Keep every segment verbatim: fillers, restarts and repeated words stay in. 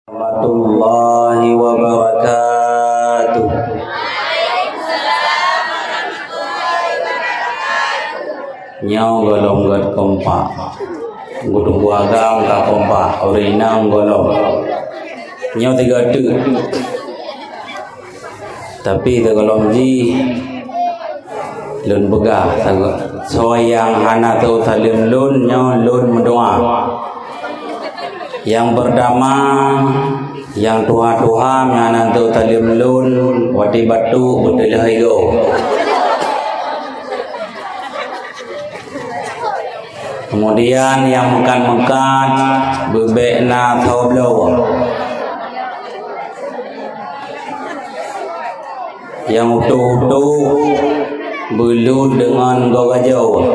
Warahmatullahi wabarakatuh. Nyoe gohlom gét kompak. Geutubuh agam ka kompak, ureueng inong gohlom. Nyoe tiga teuk. Tapi sigohlom jih lôn peugah, soe nyang hana teuôt saleuem lôn, nyoe lôn meudoa. Nyang peurtama, nyang tuha-tuha nyang hana teuôt saleuem lôn, watèe batuk beuteulah igoe. Kemudian nyang meukat-meukat beubèk na soe bloe. Nyang utôh-utôh beulheueh deungon goe gajoe.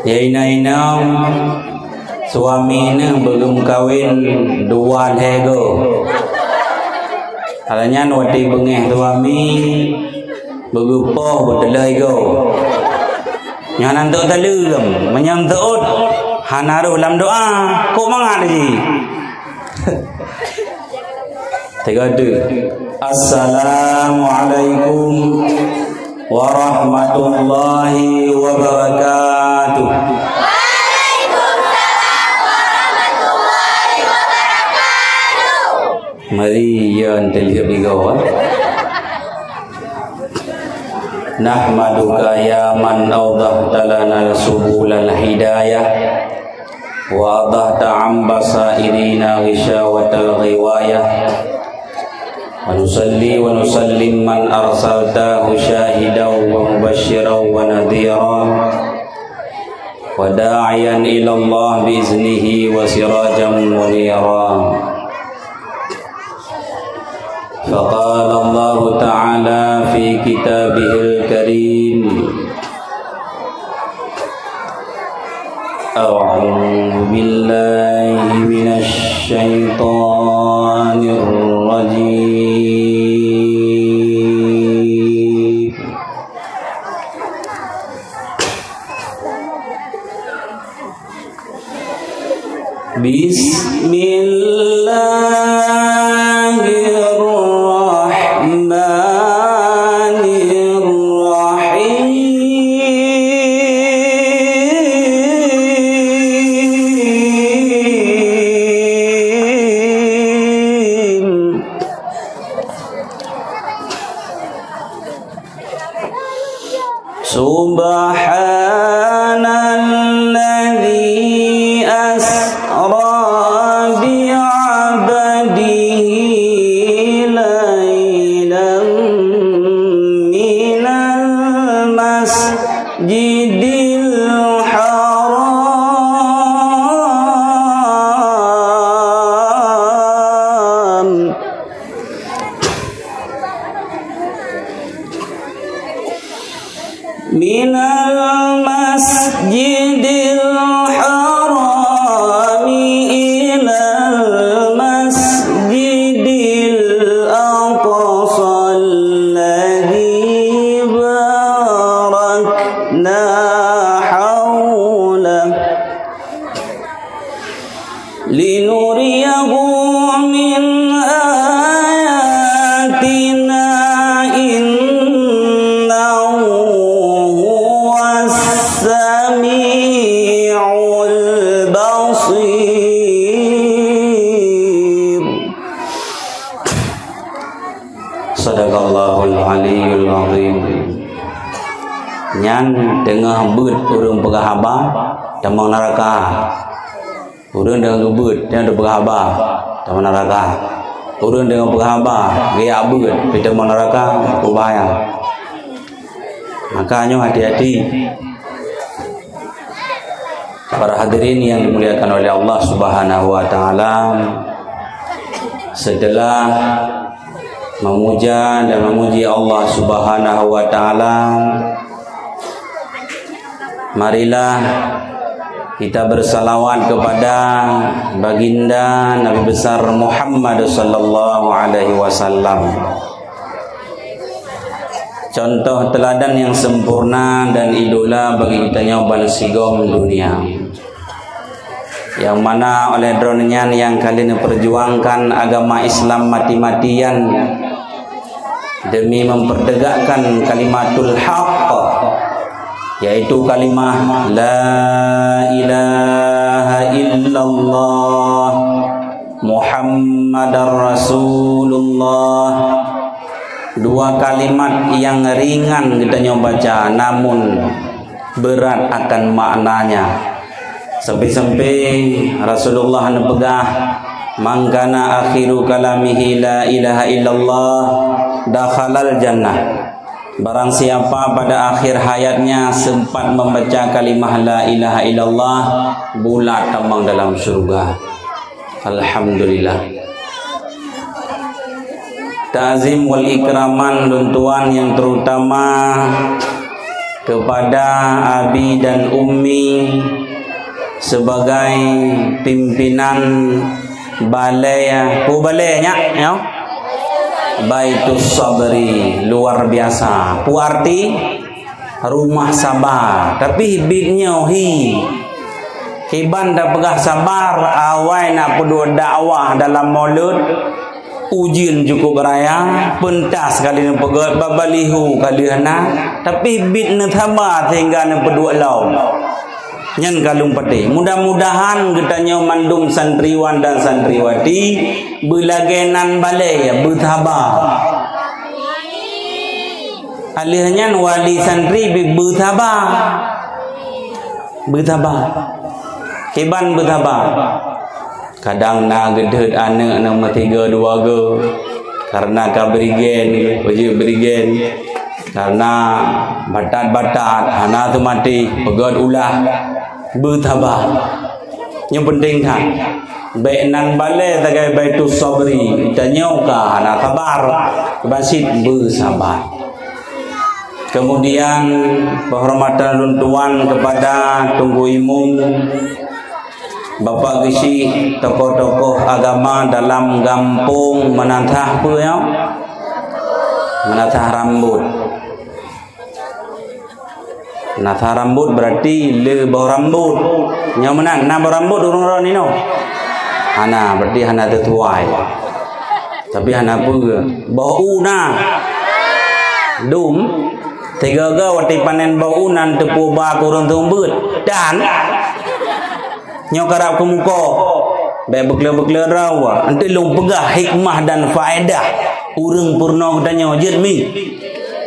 Nyang inong-inong suami neuh beugeumeukawen dua lhèe goe. Alah nyan watèe beungèh suami beugeupoh beuteulah igoe. Nyan hana teuôt saleuem, meunyoe teuôt hana rôh lam doa, kok mangat jih. Tiga, dua. Assalamualaikum warahmatullahi wabarakatuh. Mari, ya, teulihat bigoe. Nahmaduka ya man awdahta lana subulal hidayah. Wa adahta an basairina ghisyawatal ghiwayah. Wa nusalli wa nusallim man arsaltahu syahidan wa mubasyiran wa nadhira. Wa da'iyan ilallah bi iznihi wa sirajan munira. Faqala Allahu ta'ala fi kitabihil karim. A'udzu billahi minasy syaithanir rajim. Bismillahirrahmanirrahim. Subhanalladzi asra bi'abdihi lailan minal masjidil haram minal masjidil harami ilal masjidil aqsal ladzi barakna haulah. Linuriyahu min ayatina innahu huwas sami'ul basir. Sadaqallahul aliyyul azim. Nyan teungoh beuet ureueng peugah haba tamong neuraka. Ureueng deungon geubeuet, nyan teupeugah haba, tamong neuraka. Ureueng deungon peugah haba, geujak beuet, pih tamong neuraka, beubahaya. Maka nyoe hati-hati. Para hadirin yang dimuliakan oleh Allah Subhanahu wa taala, setelah memuja dan memuji Allah Subhanahu wa taala, marilah kita bersalawat kepada Baginda Nabi Besar Muhammad sallallahu alaihi wasallam. Contoh teladan yang sempurna dan idola bagi geutanyoe bansigom dunia. Nyang mana oleh droeneuh nyan nyang ka lheueh neupeurjuangkan agama Islam mati-matian demi mempertegakkan kalimatul haq, yaitu kalimah la ilaha illallah Muhammadar Rasulullah. Dua kalimat nyang ringan geutanyoe baca, namun berat akan maknanya. Sampai-sampai Rasulullah neupeugah, "Man kana akhiru kalamihi la ilaha illallah, dakhalal jannah." Barang siapa pada akhir hayatnya sempat membaca kalimah la ilaha illallah, bulat tamong dalam syurga. Alhamdulillah. Ta'zim wal ikraman lôn tuan yang terutama kepada abi dan ummi sebagai pimpinan balai, ya. Peue balai nyan, ya? Baitus Sabri, luar biasa. Peue arti? Rumah sabar. Tapi bit nyoe hi. Kiban tapeugah sabar, awai na peuduek dakwah dalam maulud, ujeuen cukup raya, peuntas ka lheueh neupeugét, babalihu ka lheueh na, tapi bit neusaba sehingga neupeuduek lom. Nyan ka lôn patéh. Mudah-mudahan geutanyoe mandum santriwan dan santriwati beulagée nan balée, beusaba. Alheuh nyan wali santri bi-, beusaba. Beusaba. Kiban beusaba. Kadang na geudeuet aneuëk na meusigoe dua goe, karena ka berigen, peujeuet berigen, karena batat-batat, hana teumaté, peugét ulah, beusaba. Nyoe penting that. Bék nan balée sagai Baitus Sabri, tanyoe ka hana sabar, basit beusaba. Kemudian, penghormatan lôn tuan kepada Teungku Imum, Bapak Geuchik, tokoh-tokoh agama dalam gampông Meunasah peue nyoe? Meunasah Rambut. Meunasah Rambut berarti le boh rambut. Nyoe meunan, na boh rambut ureuëng droe nyoe? Hana, berarti hana sesuai. Tapi hana peue. Boh u na. Dum. Tiga-tiga watée panen boh u nan teupeu ba keu ureuëng seumeubeuet. Dan nyoe karab keumukoe. Bék beukleu-beukleu rawa. Nanti lôn peugah hikmah dan faedah. Ureuëng peurunoe geutanyoe jeuet mi.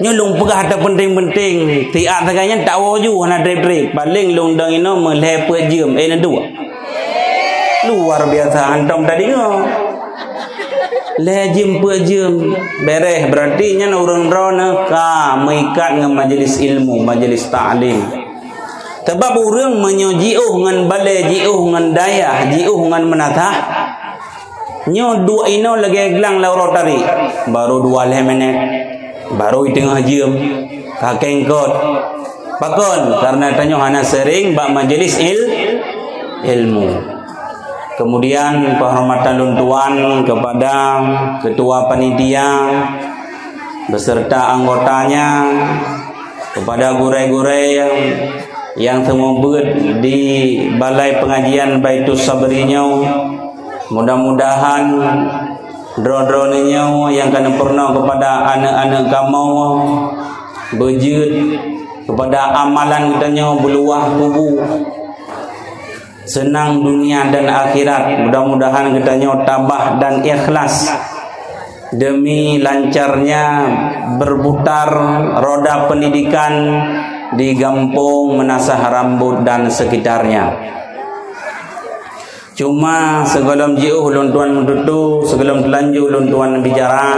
Nyoe lôn peugah ata penting-penting. Siat sagai nyan tak woe ju hana treb-treb. Paléng lôn dong inoe meulhée peuet jeuem. Eh, na dua. Luar biasa hantom tadi nyoe. Lhée jeuem peuet jeuem. Beres. Berarti nyan ureuëng droeneuh ka meuikat ngon majelis ilmu, majelis taklim. Sabab ureuëng meunyoe jiôh ngon balée, jiôh ngon dayah, jiôh ngon meunasah, nyoe duek inoe lagée glang lam uroe tarék, barô dua lhée minét, barô teungoh jeuem, ka kengkot. Pakon? Karena tanyoe hana sering bak majelis il-, ilmu. Kemudian, penghormatan lôn tuan kepada ketua panitia beserta anggotanya, kepada gurée-gurée yang, yang seumeubeuet di Balai Pengajian Baitus Sabri nyoe. Mudah-mudahan droe-droe nyoe nyang ka neupeurunoe kepada aneuëk-aneuëk kamoe beujeuet kepada amalan geutanyoe beuluwah kubu. Seunang dunia dan akhirat. Mudah-mudahan geutanyoe tabah dan ikhlas demi lancarnya berputar roda pendidikan di Gampông Meunasah Rambut dan sekitarnya. Cuma sigohlom jiôh lôn tuan meututoe, sigohlom teulanjô lôn tuan bicara.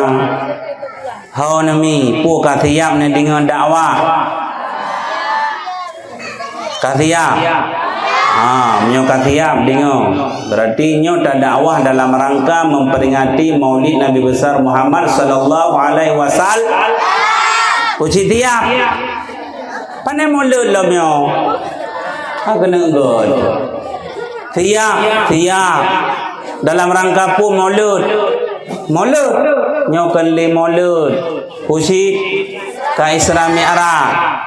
Ho neumi, peue ka siab neudeungoe dakwah? Ka siab? Ha, meunyoe ka siab, deungoe. Berarti nyoe tadakwah dalam rangka memperingati Maulid Nabi Besar Muhammad sallallahu alaihi wasallam. Peue cit siab? Pane mulod lom nyoe? Ha, keuneuk göt. Siab, siab. Dalam rangka peue mulod? Mulod. Nyoe kon lé mulod. Peue cit? Ka Isra Mi'raj.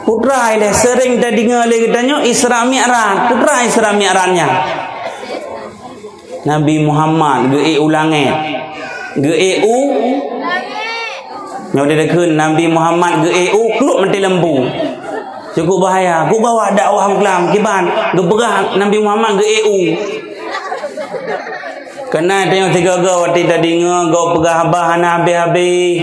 Peue treuk ilée sering tadeungoe lé geutanyoe Isra Mi'raj. Peue treuk Isra Mi'raj nyan? Nabi Muhammad geuék u langét. Geuék u? Nyoe dikheun Nabi Muhammad geuék u, klok mati lampu. Cukup bahaya. Ku bawa dakwah Islam kiban geupeugah Nabi Muhammad geuék u. Keunan tanyoe sigoe-goe watée tadeungoe gob peugah haba hana habéh-habéh.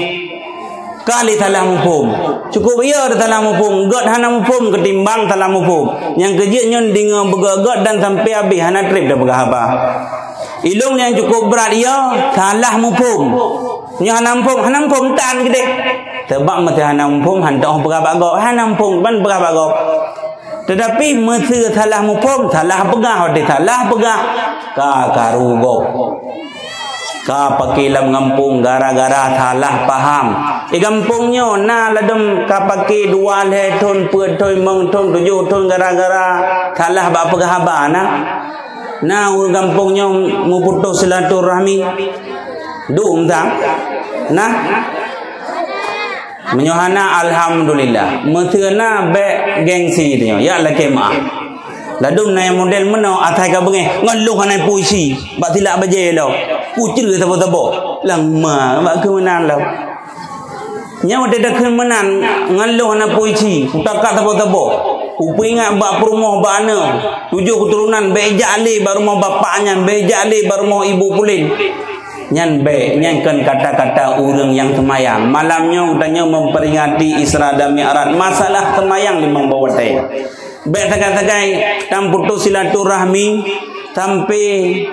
Ka lé salah muphom. Cukup yo salah muphom, göt hana muphom ketimbang salah muphom. Nyang keujeuet nyoe deungoe beugöt-göt dan sampai habéh hana treb tapeugah haba. Ilong nyang cukup brat yo salah muphom. Nyoe hana muphom, hana muphom tan keudeh. Sebab meusé hana muphom, hana teuh peugah bak gob, hana muphom ban peugah bak gob. Teutapi meusé salah muphom, salah peugah, watée salah peugah, ka karu gob. Ka paké lam gampông gara-gara salah paham. Di gampông nyoe na ladom ka paké dua lhée thon, peuet thon, limong thon, tujoh thon gara-gara salah bak peugah haba na. Na ureuëng gampông nyoe muputôh silaturahmi. Dum sang? Na? Meunyoe hana, alhamdulillah. Meusé na bék gengsi tanyoe, yak lakée meuáh. Ladum na nyang model meunoe asai ka beungéh, ngon lôn hana puisi, bak silak bajée lom. Kucre saboh-saboh. Lam ma bak keuh meunan lom. Nyoe watée takheun meunan, ngon lôn hana puisi, kutakat saboh-saboh. Kupeuingat bak peurumoh bak aneuk, tujoh keuturonan bék jak lé bak rumoh bapak nyan, bék jak lé bak rumoh ibu pulen. Nyan bék, nyan kon kata-kata ureuëng nyang seumayang. Malam nyoe geutanyoe memperingati Isra dan Mi'raj, masalah seumayang limong boh watée. Bék sagai-sagai tamuputus silaturahmi sampai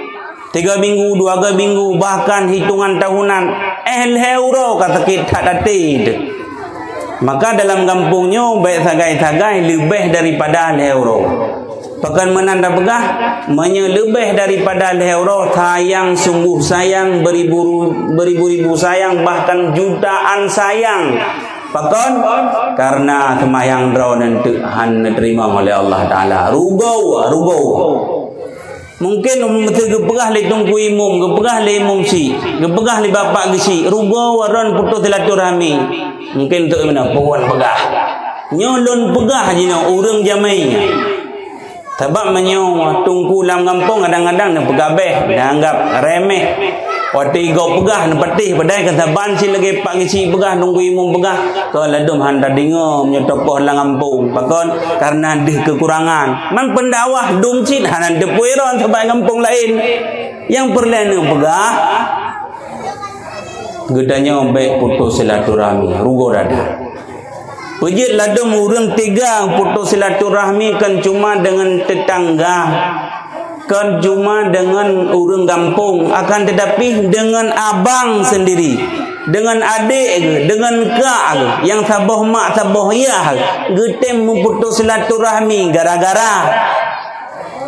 tiga minggu, dua minggu, bahkan hitungan tahunan. Eh, lhée uroe ka sakét that até teuh. Maka dalam gampông nyoe bék sagai-sagai leubeh daripada lhée uroe. Pakon meunan tapeugah, meunyoe leubeh daripada lhée uroe, sayang, sungguh sayang, beribu-, beribu-ribu sayang, bahkan jutaan sayang. Pakon? Karena seumayang droeneuh teuk han neuteurimong oleh Allah Taala. Rugoe, rugoe. Mungkin meusé geupeugah lé Teungku Imum, geupeugah lé Imum Syik, geupeugah lé Bapak Geusyik, rugoe droeneuh putus silaturahmi. Mungkin teuk meunan peue peugah. Nyoe lôn peugah jinoe ureuëng jamé nyan. Sabab meunyoe teungku lam gampông kadang-kadang neupeugah béh, neuanggap remeh. Watée igob peugah, neupatéh, padahai keusaban cit lagée Pak Geusyik peugah, Teungku Imum peugah, ka ladum han tadeungoe meunyoe tokoh lam gampông. Pakon? Karena deuh keukurangan. Man pendakwah dum cit hana teupeu droe sabab gampông laén. Nyang peureulée neupeugah, geutanyoe bék putus silaturahmi, rugoe that. Peujeuet ladum ureuëng teuga putus silaturahmi kon cuma deungon teutangga, kon cuma deungon ureuëng gampông, akan teutapi deungon abang seundiri, deungon adék geuh, deungon kak geuh, nyang saboh mak saboh yah geuh, geutem meuputus silaturahmi gara-gara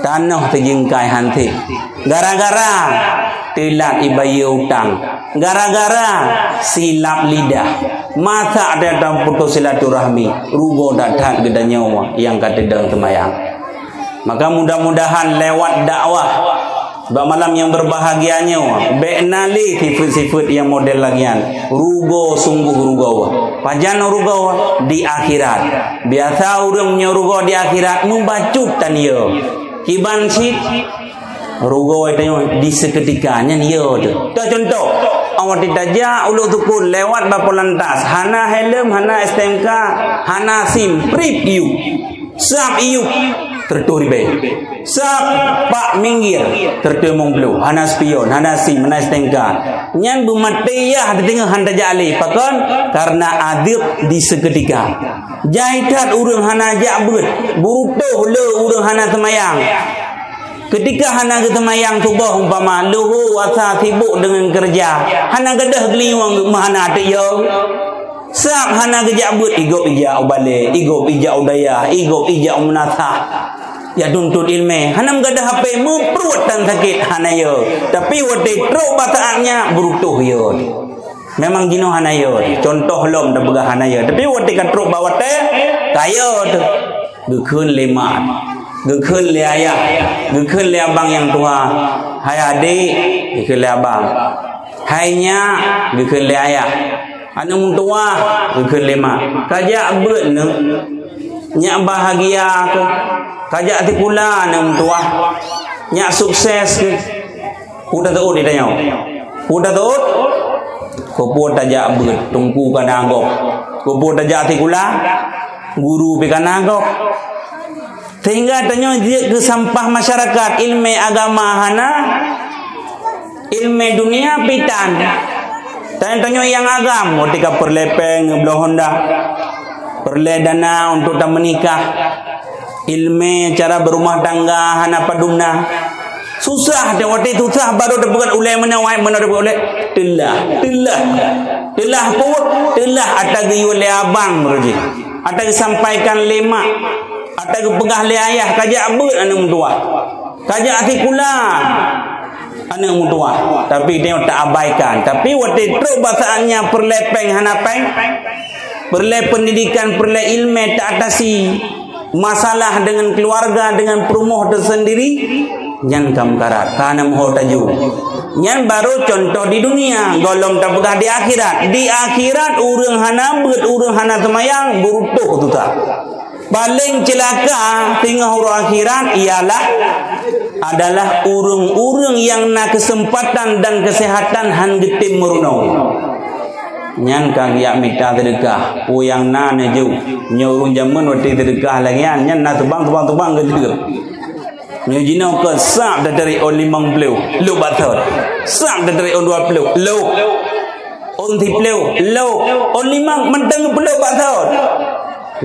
tanoh teujingkai han sép. Gara-gara teulat ibayeue utang. Gara-gara silap lidah. Masak teuh tamuputus silaturahmi. Rugoe that-that geutanyoe nyang ka teudong seumayang. Maka mudah-mudahan lewat dakwah bak malam nyang berbahagia nyoe, bék na lé sifeuet-sifeuet nyang model lagée nyan. Rugoe, sungguh rugoe. Pajan rugoe? Di akhirat. Biasa ureuëng meunyoe rugoe di akhirat, meubacut tan yo. Kiban cit rugoe tanyoe di seketika nyan yo teuh. Teuh contoh, awai tajak u Lhoksukon lewat bak polantas, hana helm, hana S T N K, hana sim, prip iyup. Sab iyup, teureutôh ribée. Sab pak minggir, teureutôh limong ploh, hana spion, hana sim, hana S T N K. Nyan beumaté yah di teungoh han tajak lé. Pakon? Karena adeueb di seketika. Jai that ureuëng hana jak beuet, beurutoh le ureuëng hana seumayang. Keutika hana geuseumayang suboh umpama, leuhô wasa sibok deungon keureuja, hana gadôh geulinyueng meuhana teuk yo. Sab hana geujak beuet, igob ijak u balée, igob ijak u dayah, igob ijak u meunasah. Jak tuntot iéleumé, hana meugadôh hapé, meupruet tan sakét, hana yo. Tapi watée trok bak saát nyan, beurutoh yo. Memang jinoe hana yo. Contoh lom tapeugah hana yo. Tapi watée ka trok bak watée, ka yo teuh. Geukheun lé mak, geukheun lé ayah, geukheun lé abang nyang tuha. Hai adék, geukheun lé abang. Hai nyak, geukheun lé ayah. Aneuk meutuwah, geukheun lé mak. Ka jak beuet neuk. Nyak bahagia keuh. Ka jak sikula aneuk meutuwah. Nyak sukses keuh. Peue taseuôt di tanyoe? Peue taseuôt? Keupeue tajak beuet, teungku ka na gob. Keupeue tajak sikula, guru pih ka na gob. Sehingga tanyoe jeuet keu sampah masyarakat, ileumèe agama hana, ileumèe dunia pih tan. Tanyoe, tanyoe nyang agam, watèe ka peureulèe pèng, bloe honda, peureulèe dana untuk tameunikah. Ileumèe cara beurumah tangga hana padum na. Susah deh, watèe susah baru dapeugöt ulèe meunan, wai meunan dapeugöt ulèe. Teulah, teulah. Teulah peue? Teulah ata geuyue lé abang meureuji. Ata geusampaikan lé mak. Ata geupeugah lé ayah, kajak beuet aneuk meutuwah. Kajak sikula aneuk meutuwah. Tapi tanyoe taabaikan. Tapi watèe trok bak saát nyan peureulèe pèng hana pèng. Peureulèe peundidikan, peureulèe ileumèe taatasi masalah deungon keuluwarga, deungon peurumoh teusendiri, nyan ka meukarat, ka na meuho taju. Nyan barô cuntoh di dunia, gohlom tapeugah di akhirat. Di akhirat, ureueng hana beuet, ureueng hana seumayang, beurutôh tuta. Paleng ceulaka teungoh uroe akhirat ialah, adalah ureueng-ureueng nyang na keuseumpatan dan keuseuhatan han geutem meurunoe. Nyan ka geujak mita seudeukah. Peue nyang na neujok. Nyoe ureueng jameun watèe seudeukah lagèe nyan, nyan na tubang, tubang, tubang geudeuek. Nyoe jinoe kon sab tatarék ôn limong ploh, lhok bak thon. Sab tatarék ôn dua ploh, lhok. Ôn siploh, lhok. Ôn limong, mantong geupeuleuk bak thon.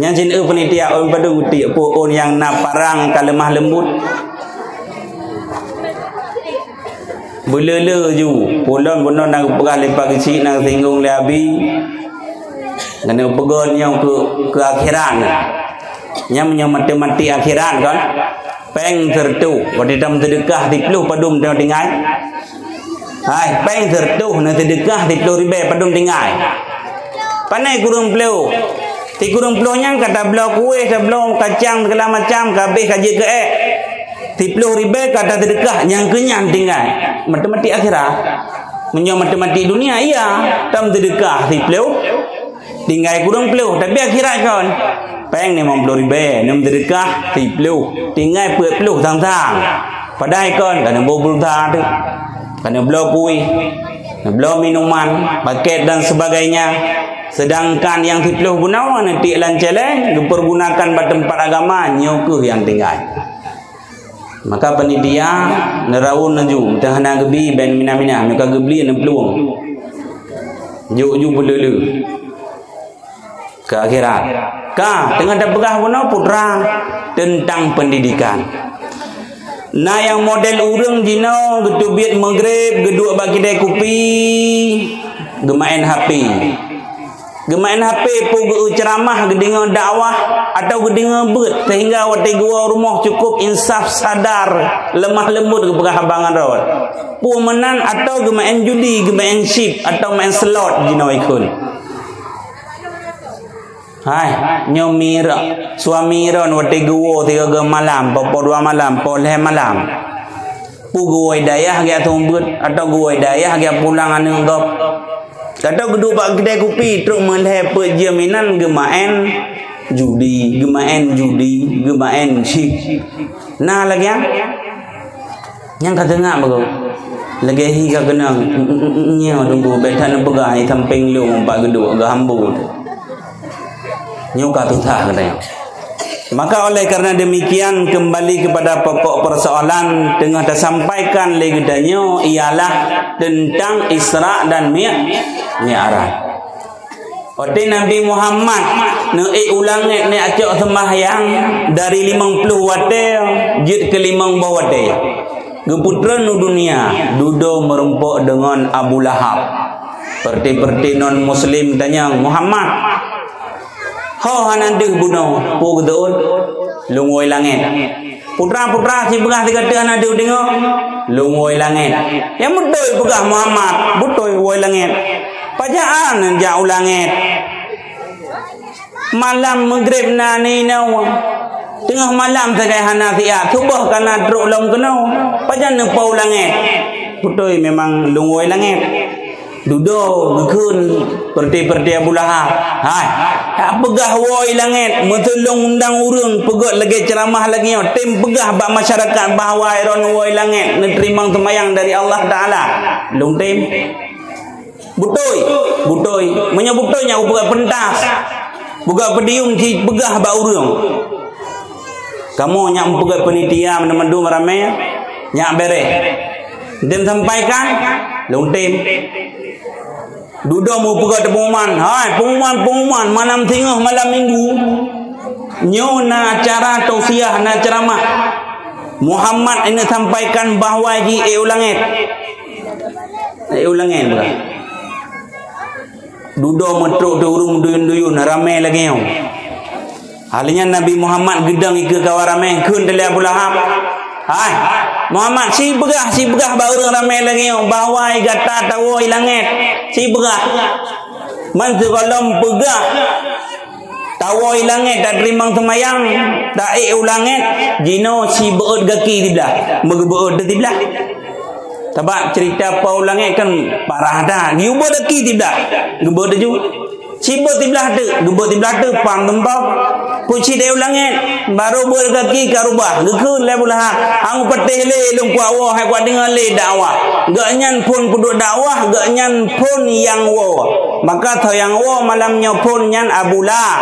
Nyan cit eu panitia ôn padum tiek peue ôn nyang na parang ka leumah leumbot. Beuleu-leu ju, ulôn bunoe na geupeugah lé Pak Geuchik, na geusinggung lé Abi. Keuneuk peugöt nyoe keu, keu akhiran. Nyan meunyoe matematik akhiran kan. Pèng sireutoh, watèe tameuseudeukah siploh padum tanyoe tinggai? Hai, pèng sireutoh neuseudeukah siploh ribèe padum tinggai? Pané kureueng ploh. Sikureueng ploh nyan ka tabloe kueh, tabloe kacang segala macam, ka abéh ka jeuet keu ék. Siploh ribèe ka taseudeukah, nyang keu nyan tinggai. Matematik akhirat. Meunyoe matematik dunia, iya, tameuseudeukah siploh, tinggai kureueng ploh, tapi akhirat kon. Pèng limong ploh ribèe, neuseudeukah siploh, tinggai peuet ploh sang-sang. Padahai kon, ka neuboh pulsa teuh. Ka neubloe kueh, neubloe minuman, paket dan sebagainya. Sedangkan nyang siploh bunoe neutiek lam céléng, geupeurgunakan bak teumpat agama, nyoe kheueh nyang tinggai. Maka panitia neuraun laju, teuh hana geubi, bèk mina-mina, meuka geubli neuplueng. Jok ju beuleu-leu. Keu akhirat. Ka, teungoh tapeugah bunoe putra teuntang peundidikan. Na nyang model ureueng jinoe geuteubiet Maghrib, geuduek bak kidai kupi, geumaén H P. Geumaén H P peue geu-eu ceuramah, geudeungoe dakwah, atawa geudeungoe beuet, sehingga watèe geuwoe rumoh cukup insaf sadar, leumah leumbot geupeugah haba ngon droe. Peue meunan atawa geumaén judi, geumaén chip, atawa maén slot jinoe ikheun. Hai, nyoe mirah, suami droen watèe geuwoe sigoe malam, poh, poh dua malam, poh lhèe malam. Peue geuwoe dayah geujak seumeubeuet, atawa geuwoe dayah geujak pulang aneuk gob. Atawa geuduek bak kidai kupi, trok meulhèe peuet jeuem inan geumaén judi, geumaén judi, geumaén chip. Na lagèe nyan? Nyang ka teungak bagoe. Lagèe hi ka keunong, nyoe teungku, bèk that neupeugah, di sampéng lôn pat geuduek, geuhambo. Nyoe ka susah geutanyoe. Maka oleh karena demikian, kembali kepada pokok persoalan teungoh tasampaikan lé geutanyoe ialah teuntang Isra dan Mi-, Mi'raj. Watèe Nabi Muhammad neuék u langèt, neuék cok seumbahyang dari limong ploh watèe jeuet keu limong boh watèe. Geupeutreun u dunia, dudoe meurumpok deungon Abu Lahab. Peureuté-peureuté non muslim tanyong, "Muhammad, ho hana deuh bunoe, peue geuteuôt?" "Lôn woe langèt." "Putra-putra sibeurah sigoe teuh hana deuh deungoe?" "Lôn woe langèt." "Nyang beutôi peugah Muhammad, beutôi woe langèt." "Pajan jak u langèt?" "Malam Maghrib na ninoe. Teungoh malam sagai hana siat, suboh ka na trok lom keunoe. Pajan neupo u langèt?" "Beutôi memang lôn woe langèt." Dudoe geukheun peureuté-peureuté Abu Lahab. Hai, jak peugah woe i langét, meuteulông undang ureuëng peugét lagée ceuramah lagée nyoe, tem peugah bak masyarakat bahwa droeneuh woe i langét neuteurimong seumayang dari Allah Taala. Lôn tem. Beutôi, beutôi. Meunyoe beutôi nyan upeugah peuntas. Buka podium ci peugah bak ureuëng. Kamoe nyak meupeugah panitia mandum-mandum ramé, nyak béréh. Tem sampaikan, lôn tem. Dudoe meupeugah teupengumuman, hai pengumuman-pengumuman malam singoh malam minggu. Nyoe na acara tausiah, na ceramah. Muhammad ini sampaikan bahwa ji ék u langét. Ék u langét bukan. Dudoe meutrok teuh ureuëng duyun-duyun ramé lagée nyoe. Hal nyan Nabi Muhammad geudong ikeue kawan ramé kheun teuh lé Abu Lahab. Hai, Muhammad, sibeugah, sibeugah bak ureuëng ramé lagée nyoe bahwa gata tawoe i langét. Sibeugah. Man sigohlom peugah tawoe i langét tateurimong seumayang, taék u langét, jinoe sibeuet gaki siblah, meugeubeuet teuh siblah. Sabab cerita po u langét kan parah that. Geubeuet gaki siblah, geubeuet teuh ju. Sibeuet siblah teuk, geubeuet siblah teuk, pang teumpok. Peucit u langét, barô beuet gaki ka rubah. Geukheun lé Abu Lahab, "Hang patéh lé lôn kuat woe, hai kuat deungoe lé dakwah." Gobnyan phon peuduek dakwah, gobnyan phon nyang woe. Maka tho nyang woe malam nyoe phon nyan Abu Lahab.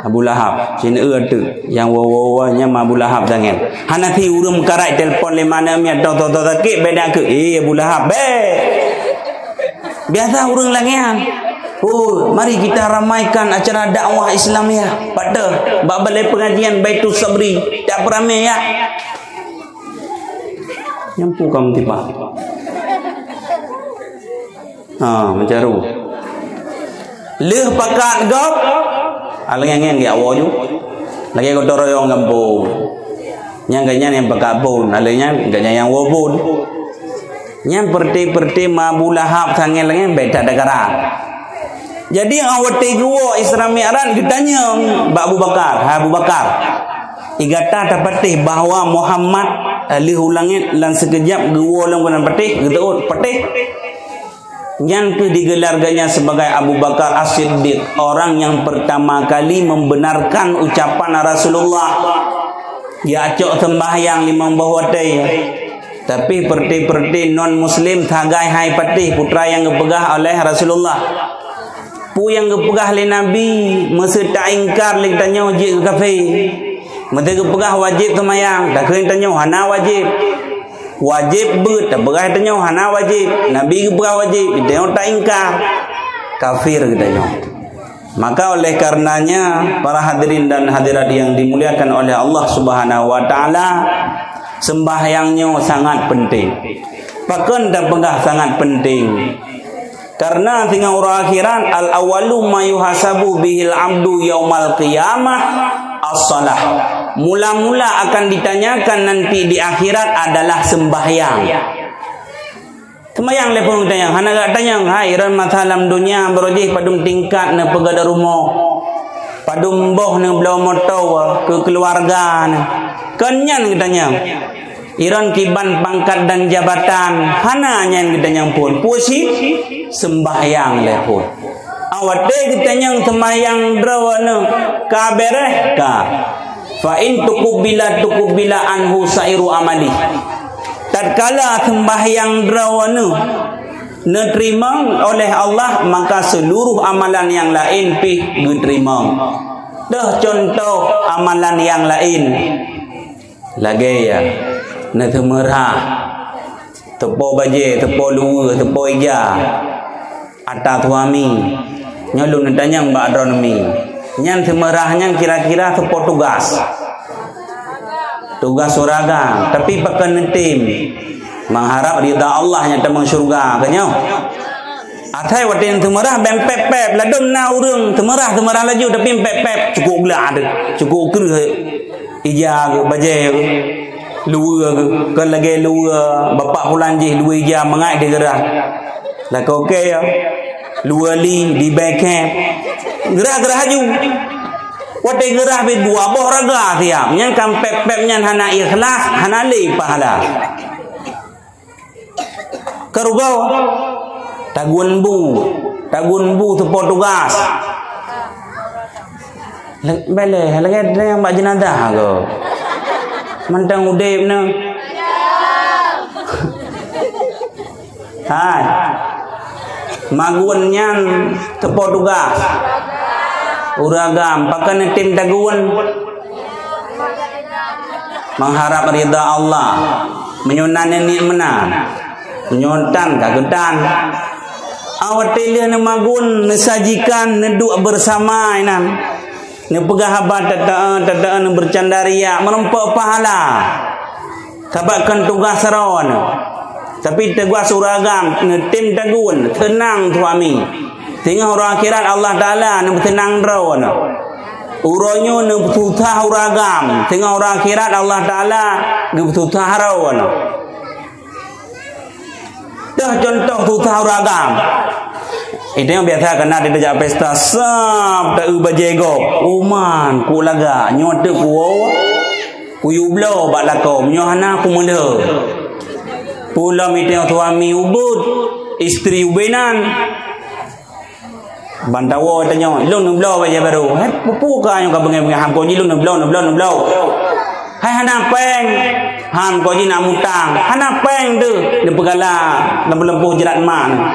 Abu Lahab, sineue teuk. Nyang woe-woe nyan Abu Lahab tangen. Hana si ureuëng meukarat telepon lé mana miet, toh, toh, toh, sakét, beda ke. Eh, Abu Lahab, beh. Biasa ureuëng lagée nyan. Oh, mari kita ramaikan acara dakwah Islamiah. Pada bak balai pengajian Baitus Sabri. Tak beramai ya. Nyampu kamu tiba. Ha, meucaru. Lheueh pakat gob, alangeng-ngeng geujak woe ju. Lagée gotong royong gampông. Nyang gobnyan nyang pakat phon, alangeng nyan gobnyan nyang woe phon. Nyang peureuté-peureuté ma Abu Lahab sangén lagée bék that dakaran. Jadi, watée geuwoe Isra Mi'raj geutanyong bak Abu Bakar, "Hai Abu Bakar, i gata tapatéh bahwa Muhammad lheueh u langét lam sikeujab geuwoe lom keunan patéh?" Geuteuôt, "Patéh." Nyan kheueh digelar gobnyan sebagai Abu Bakar As-Siddiq, orang yang pertama kali membenarkan ucapan Rasulullah. Geujak cok seumbahyang limong boh watée. Tapi peureuté-peureuté non muslim sagai hai patéh peue nyang geupeugah oleh Rasulullah. Peue nyang geupeugah lé Nabi, meuseuti taingkar lé geutanyoe jeuet keu kafé. Meuseuti geupeugah wajéb seumayang, takheun tanyoe hana wajéb. Wajéb beuet, tapeugah tanyoe hana wajéb. Nabi geupeugah wajéb, tanyoe taingkar. Kafir geutanyoe. Maka oleh karenanya, para hadirin dan hadirat yang dimuliakan oleh Allah Subhanahu wa Taala, sembahyang nyoe sangat penting. Pakon tapeugah sangat penting? Karena singoh uroe akhirat, al-awwalu ma yuhasabu bihil abdu yaumal qiyamah as-shalah. Mula-mula akan ditanyakan nanti di akhirat adalah sembahyang. Seumayang lé phon geutanyong, hana geutanyong, hai, droen masa lam donya barô jih padum tingkat neupeugah rumoh, padum boh neubloe moto keu keuluwarga neuh. Kon nyan geutanyong. Droen kiban pangkat dan jabatan, hana nyan geutanyong phon. Peue cit? Sembahyang lé phon. Watée geutanyong seumayang droeneuh ka béréh ka. Fa in tuqubila tuqubila anhu sairu amali. Tatkala sembahyang droeneuh neuteurimong oleh Allah, maka seluruh amalan nyang laén pih geuteurimong. Toh contoh amalan nyang laén. Lagée nyan, neuseumeurah, teupo bajée, teupo luweue, teupo ija, ata suami. Nyoe lôn neutanyong bak droeneuh mi. Nyan seumeurah nyan kira-kira teupo tugas. Tugas ureueng agam, tapi pakon neutem. Mengharap ridha Allah nyang tamong syeuruga, kan nyoe? Asai watée seumeurah bèk pép-pép, ladôm na ureueng seumeurah-seumeurah laju tapi pép-pép, cukôp gleh teuh, cukôp kreueh. Ija geuh, bajée geuh, luweue geuh, kon lagée luweue bapak pulan jih luweue ija mangat digeurah. Lakoe kèe ya, luweue li di Beckham. Geurah-geurah aju. Watée geurah bit dua boh raga siap. Nyan kan pép-pép nyan hana ikhlas, hana lé pahala. Keurugoe. Tagun bu, tagun bu teupo tugas. Le-, beleh, lagèe nyang bak jenazah ko. Mantong udép nyoe. Hai. Magun nyan teupo tugas. Ureueng agam, pakon neutem tagun? Mengharap ridha Allah. Meunyoe na neuniet meunan. Meunyoe tan ka geutan. Awai lheueh neumagun, neusajikan, neuduek bersama inan. Neupeugah haba teuteuen, teuteuen, neubercanda riak, meurumpok pahala. Sabab kon tugas droeneuh. Tapi tugas ureueng agam, neutem tagun, seunang suami. Teungoh uroe akhirat Allah Taala neupeuseunang droeneuh. Uroe nyoe neupeususah ureueng agam, teungoh uroe akhirat Allah Taala geupeususah droeneuh. Teuh contoh susah ureueng agam. Itu nyang biasa keunan di jak pesta, sab taeu bajèe gob. Uman, ku lagak, nyoe teuk kuwoe, kuyue bloe bak lakoe, meunyoe hana kumeulhö. Pulom itu nyang suami ubit, istri ubé nan. Ban tawoe tanyoe, "Lôn neubloe bajèe barô." Hai, peue-peue ka nyoe ka beungèh-beungèh, "Han ko jih lôn neubloe, neubloe, neubloe." "Hai, hana pèng." "Han ko jih na mutang." "Hana pèng teuh." Neupeugala lampôh-lampôh jrat mak nyoe.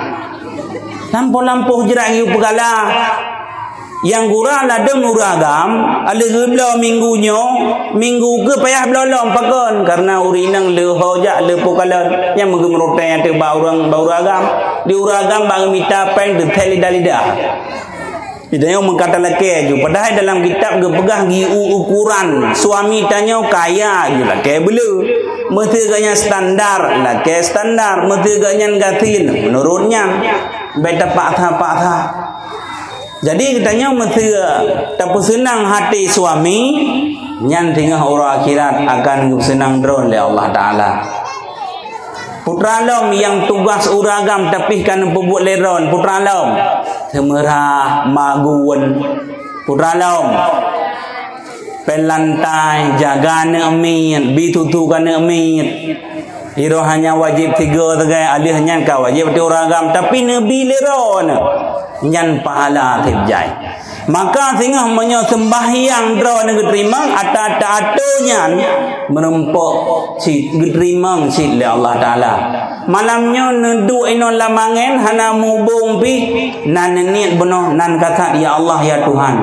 Lampôh-lampôh jrat geuyue peugala. Nyang gura ladôm ureueng agam, lheueh geubloe minggu nyoe, minggu keu payah bloe lom pakon, kareuna ureueng inong le ho jak le po kalon, nyang meugeumeurutai ateueh bak ureueng, bak ureueng agam. Di ureueng agam bak geumita pèng teuthèe lidah-lidah. Di tanyoe meukatalakèe ju, padahai dalam kitab geupeugah geu-, u-, ukuran suami tanyoe kaya ju lakèe beuleu. Meuseu geuh nyan standar, lakèe standar. Meuseu geuh nyan gasien, meunurot nyan. Bèk tapaksa-paksa. Jadi, geutanyoe meuseu tapeuseunang hati suami, nyan teungoh uroe akhirat akan geuseunang droe lé Allah Taala. Putra lom nyang tugas ureueng agam tapi ka neupeubuet lé droe, putra lom. Seumeurah, magun, putra lom. Pèng lantai, jaga aneuk miet, bi tutoe keu aneuk miet. Hiroh hanya wajéb tiga sagai, alheuh nyan ka wajéb ateueh ureueng agam, tapi neubi lé droeneuh, nyan pahala sép jai. Maka singoh meunyoe seumbahyang droeneuh geuteurimong, ata-ata atô nyan meurumpok cit, geuteurimong cit lé Allah Taala. Malam nyoe neuduek inoe lam angén hana mubông pih, na neuniet bunoe, nan kasat, "Ya Allah, ya Tuhan,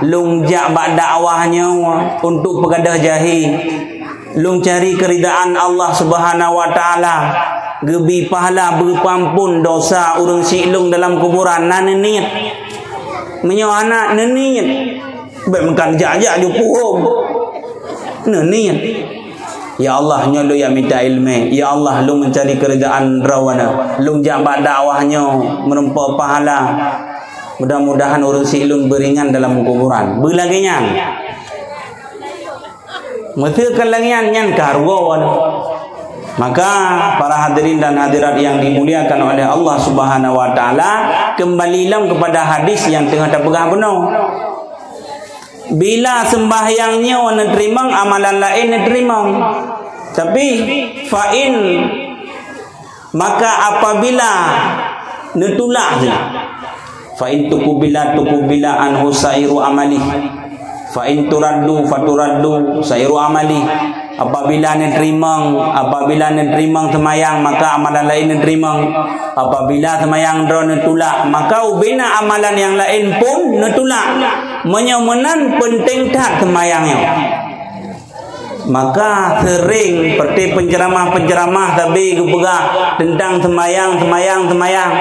lôn jak bak dakwah nyoe untuk peugadôh jahé. Lôn cari keuridaan Allah Subhanahu wa Taala, geubi pahala beupeuampôn dosa ureueng syiek lôn dalam kuburan." Na neuniet. Meunyoe hana neuniet, bèk meukan jak-jak ju puhông. Neuniet. "Ya Allah, nyoe lôn jak mita ileumèe. Ya Allah, lôn meucari keuridaan Droeneuh. Lôn jak bak dakwah nyoe meurumpok pahala. Mudah-mudahan ureueng syiek lôn beuringan dalam kuburan." Beulagèe nyan. Meuseu ka lagèe nyan, nyan ka rugoe. Maka, para hadirin dan hadirat yang dimuliakan oleh Allah Subhanahu wa Taala, kembali lom kepada hadis nyang teungoh tapeugah bunoe. Bila seumbahyang nyoe neuteurimong, amalan laén neuteurimong. Tapi, fa in, maka apabila neutulak, fa in tuqbila, tuqbila anhu sa'iru amali, fa in turaddu, fa turaddu sa'iru amali. Apabila neuteurimong, apabila neuteurimong seumayang, maka amalan laén neuteurimong. Apabila seumayang droe neutulak, maka ubena amalan nyang laén pun neutulak. Meunyoe meunan, peunteng that seumayang nyoe. Maka seuréng, seperti penceramah-penceramah sabe geupeugah teuntang seumayang, seumayang, seumayang.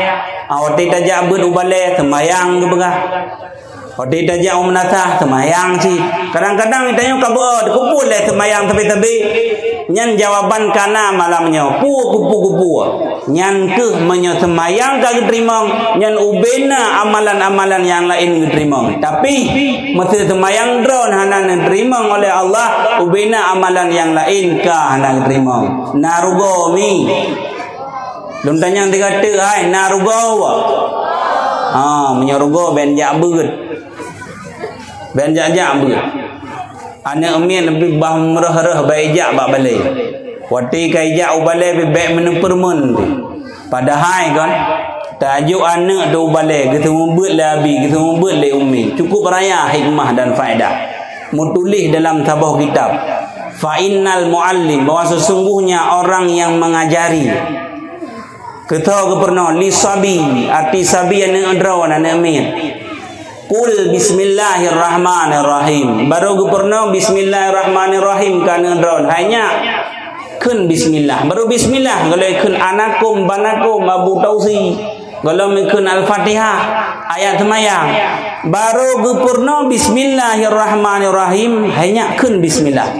Ah, watèe tajak beuet u balè, seumayang geupeugah. Watèe tajak u meunasah, seumayang cit. Kadang-kadang tanyoe ka beuet, keupeue lé seumayang sabe-sabe. Nyan jawaban ka na malam nyoe. Peue keupeue-keupeue. Nyan keuh meunyoe seumayang ka geuteurimong, nyan ubena amalan-amalan nyang laén geuteurimong. Tapi, meuseu seumayang droe hana neuteurimong oleh Allah, ubena amalan nyang laén ka hana geuteurimong. Na rugoe mi. Lôn tanyong sigoe teuk, hai, na rugoe? Ha, meunyoe rugoe, bèk jak beuet. Bèk jak-jak beuet. Aneuk miet leubeh bah meureuh-reuh bèk ijak bak balè. Watèe ka ijak u balè pih bèk meuneupeurumeun pih. Padahai kon, Tajok aneuk di balè, geuseumeubeuet lé abi, geuseumeubeuet lé umi. Cukup raya hikmah dan faedah. Meutuléh dalam saboh kitab. Fa innal muallim, bahwa sesungguhnya orang yang mengajari. Keutho geupeurunoe, li sabi, arti sabi aneuk droe, aneuk miet. Qul bismillahirrahmanirrahim. Baru geupeurunoe bismillahirrahmanirrahim keu aneuk droe. Hai nyak, kheun bismillah. Baru bismillah, kalau kheun anakum, banakum, Abu Tausi. Kalau kheun Al-Fatihah, ayat seumayang. Baru geupeurunoe bismillahirrahmanirrahim, hai nyak kheun bismillah.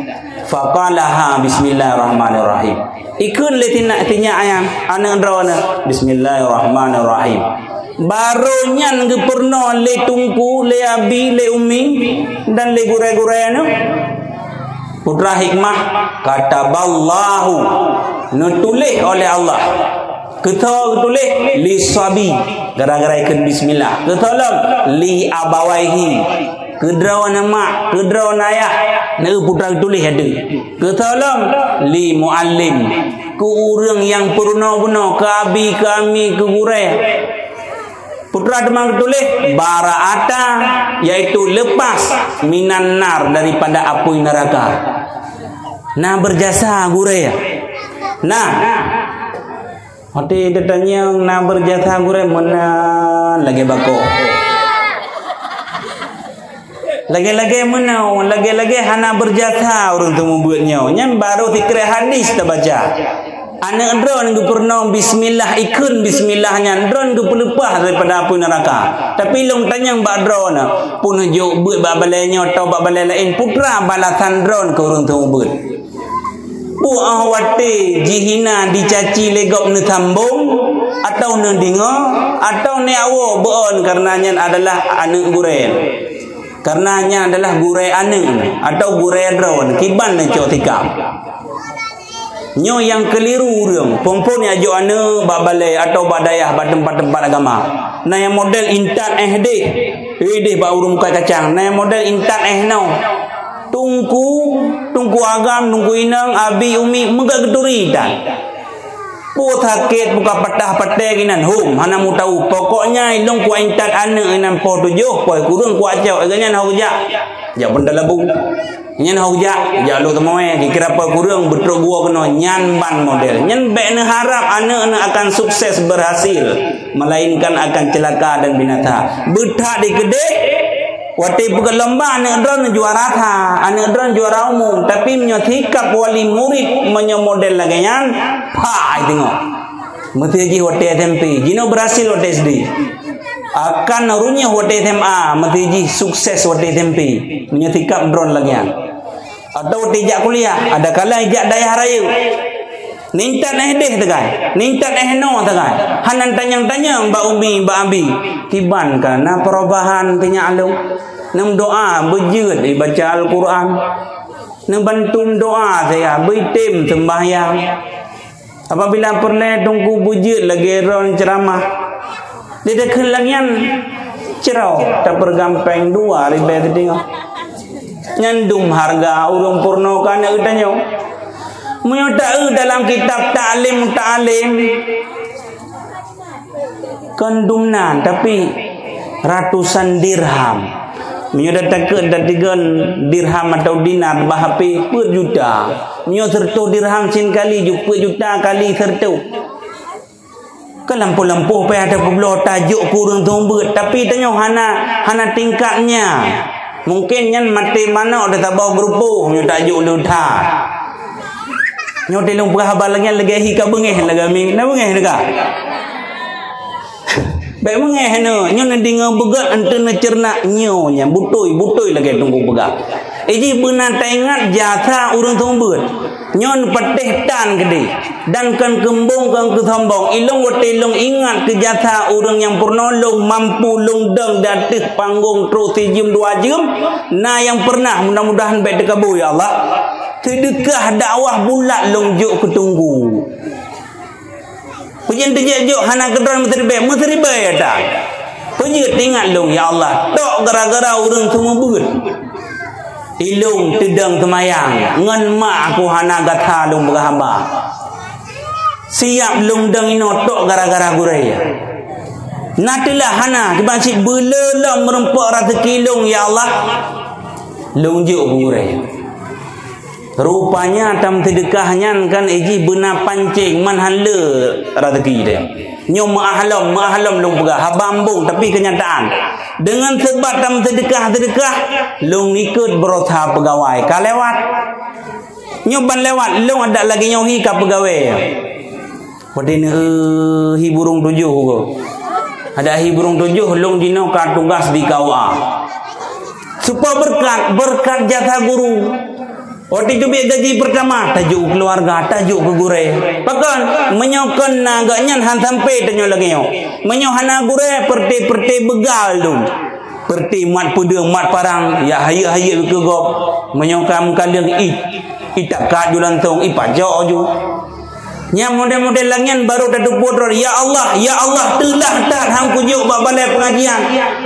Faqalaha bismillahirrahmanirrahim. Ikheun lé tina-, tinyak ayam, aneuk droeneuh, bismillahirrahmanirrahim. Baru nyan geupeurunoe lé teungku, lé abi, lé umi, dan lé gurèe-gurèe nyoe. Putra hikmah, kataballahu, neutuléh oleh Allah. Keutho geutuléh, li sabi, gara-gara ikheun bismillah. Keutho lom, li abawaihi, keu droeneuh mak, keu droeneuh ayah, neueu putra geutuléh adeue. Keutho lom, li muallim, keu ureueng nyang peurunoe bunoe, keu abi, keu ami, keu gurèe. Putra teuma geutuléh, bara'ata, yaitu lepas, minan nar, daripada apui neraka. Na berjasa gurèe. Nah, watèe tatanyong na berjasa gurèe meunan lagèe bako. Lagèe-lagèe meunoe, lagèe-lagèe hana berjasa ureueng seumeubeuet nyoe. Nyan baru sikrek hadis tabaca. Aneuk droeneuh geupeurunoe bismillah, ikheun bismillah nyan, droeneuh geupeuleupah daripada apui neraka. Tapi lôn tanyong bak droeneuh, pun jok beuet bak balèe nyoe atau bak balèe laén, putra balasan droeneuh keu ureueng seumeubeuet. Peue 'oh watèe jih hina jicaci lé gob neusambong, atau neudeungoe, atau neuawoe beuon, kareuna nyan adalah aneuk gurèe. Kareuna nyan adalah gurèe aneuk atau gurèe droeneuh, kiban neucok sikap. Nyoe nyang keuliru ureueng, phon-phon nyang jok aneuk bak balèe atau bak dayah, bak teumpat-teumpat agama. Na nyang model intat éh deh, éh deh bak ureueng mukat kacang. Na nyang model intat éh noe. Teungku, teungku agam, teungku inong, abi, umi, meuga geuturi tan. Peue sakét, peue ka patah patèe ginan, hom, hana meuteumé. Pokoknya, ilôn kuintat aneuk inan poh tujoh, poh kureueng kucok, lagèe nyan hok jak. Jak Banda Labu. Nyan hok jak, jak Lhokseumawe, kira-kira poh kureueng beutrok gua keunoe, nyan ban model. Nyan bèk neuharap aneuk neuh akan sukses berhasil, melainkan akan celaka dan binasa. Beuthat di keudéh, Watèe peugot lomba aneuk droeneuh juara that, aneuk droeneuh juara umum, tapi meunyoe sikap wali murid meunyoe model lagèe nyan, pha ai teungoh. Meuseuti jih watèe S M P, jinoe berhasil watèe S D. Akan runyuh watèe S M A, meuseuti jih sukses watèe S M P. Meunyoe sikap droeneuh lagèe nyan. Atau watèe jak kuliah, ada kala jak dayah rayeuk. Nintat éh deh teugai, nintat éh noe teugai. Hana tanyong-tanyong bak umi, bak abi. Kiban ka na perubahan teuh nyak lôn. Neumeudoa beujeuet ibaca Al-Quran. Neubantu meudoa saja, beuitem seumbahyang. Apabila peureulèe teungku beujeuet lagèe droeneuh ceuramah, di takheun lagèe nyan ceuroe tapeureugampéng dua ribèe siteungoh. Nyan dum hareuga ureueng peurunoe keu aneuk geutanyoe. Meunyoe taeu dalam kitab Ta'lim Muta'allim, kon dum nan, tapi ratusan dirham. Meunyoe tatakheun tatigon dirham atau dinar bak H P, peuet juta. Meunyoe seureutôh dirham cit kali ju-, peuet juta kali seureutôh. Kan lampôh-lampôh payah tapeubloe tajok keu ureueng seumeubeuet, tapi tanyoe hana, hana tingkat nyan. Mungken nyan maté manok di saboh geureupoh nyoe tajok leuha. Nyoe tilông peugah haba lagèe nyan lagèe hi ka beungèh lagèe mi, na beungèh teuka. Bèk beungèh nyoe, nyoe neudeungoe beugöt enteuk neuceureunak nyoe nyan, butôi, butôi lagèe teungku peugah. Ijih beuna taingat jasa ureueng seumeubeuet. Nyoe patéh tan keudéh. Dan kon keumbông kon keusombong, ilông watèe ilông ingat keu jasa ureueng nyang peurunoe lông mampu lông dong di ateueh panggông trok sijeuem dua jeuem, na nyang peureunah, mudah-mudahan bèk teukabui ya Allah. Seudeukah dakwah bulat lông jok keu teungku. Peue jeuet teujok hana keudroe meusiribèe, meusiribèe ata. Peue jeuet ingat lông ya Allah, tok gara-gara ureueng seumeubeuet. Ilông teudong teumayang, ngon mak aku hana gata lông peugah haba. Siap lông dong inoe tok gara-gara gurèe. Na teulah hana, kiban cit beuleu lom meureumpok raseuki lôn, ya Allah. Lôn jok keu gurée. Rupanya tam seudeukah nyan kan iji beuna pancéng man han le raseuki teuh. Nyoe meuahlom, meuahlom lôn peugah, haba embong, tapi keunyataan. Deungon seubab tam seudeukah-seudeukah, lôn ikot beurasa peugawai. Ka lewat. Nyoe ban lewat, lôn adak lagée nyoe hi ka peugawée. Watée neu, eh, hi burung tujoh ko. Adak hi burung tujoh, lôn jinoe ka tugas di K U A. Supaya beureukat, beureukat jasa guru. Watée teubiet gaji peurtama, tajok keuluwarga, tajok keu gurée. Pakon, meunyoe kon na gobnyan han sampai tanyoe lagée nyoe. Meunyoe hana gurée, peureuté-peureuté beugal dum. Peureuté mat peudeueng, mat parang, ya hayeu-hayeu keu gob. Meunyoe ka meukaleueng, ih, ih takat ju lantong, ih pajok ju. Nyang model-model lagée nyan barô tateupeue droe, "Ya Allah, ya Allah, teulah that han kujok bak balai pengajian.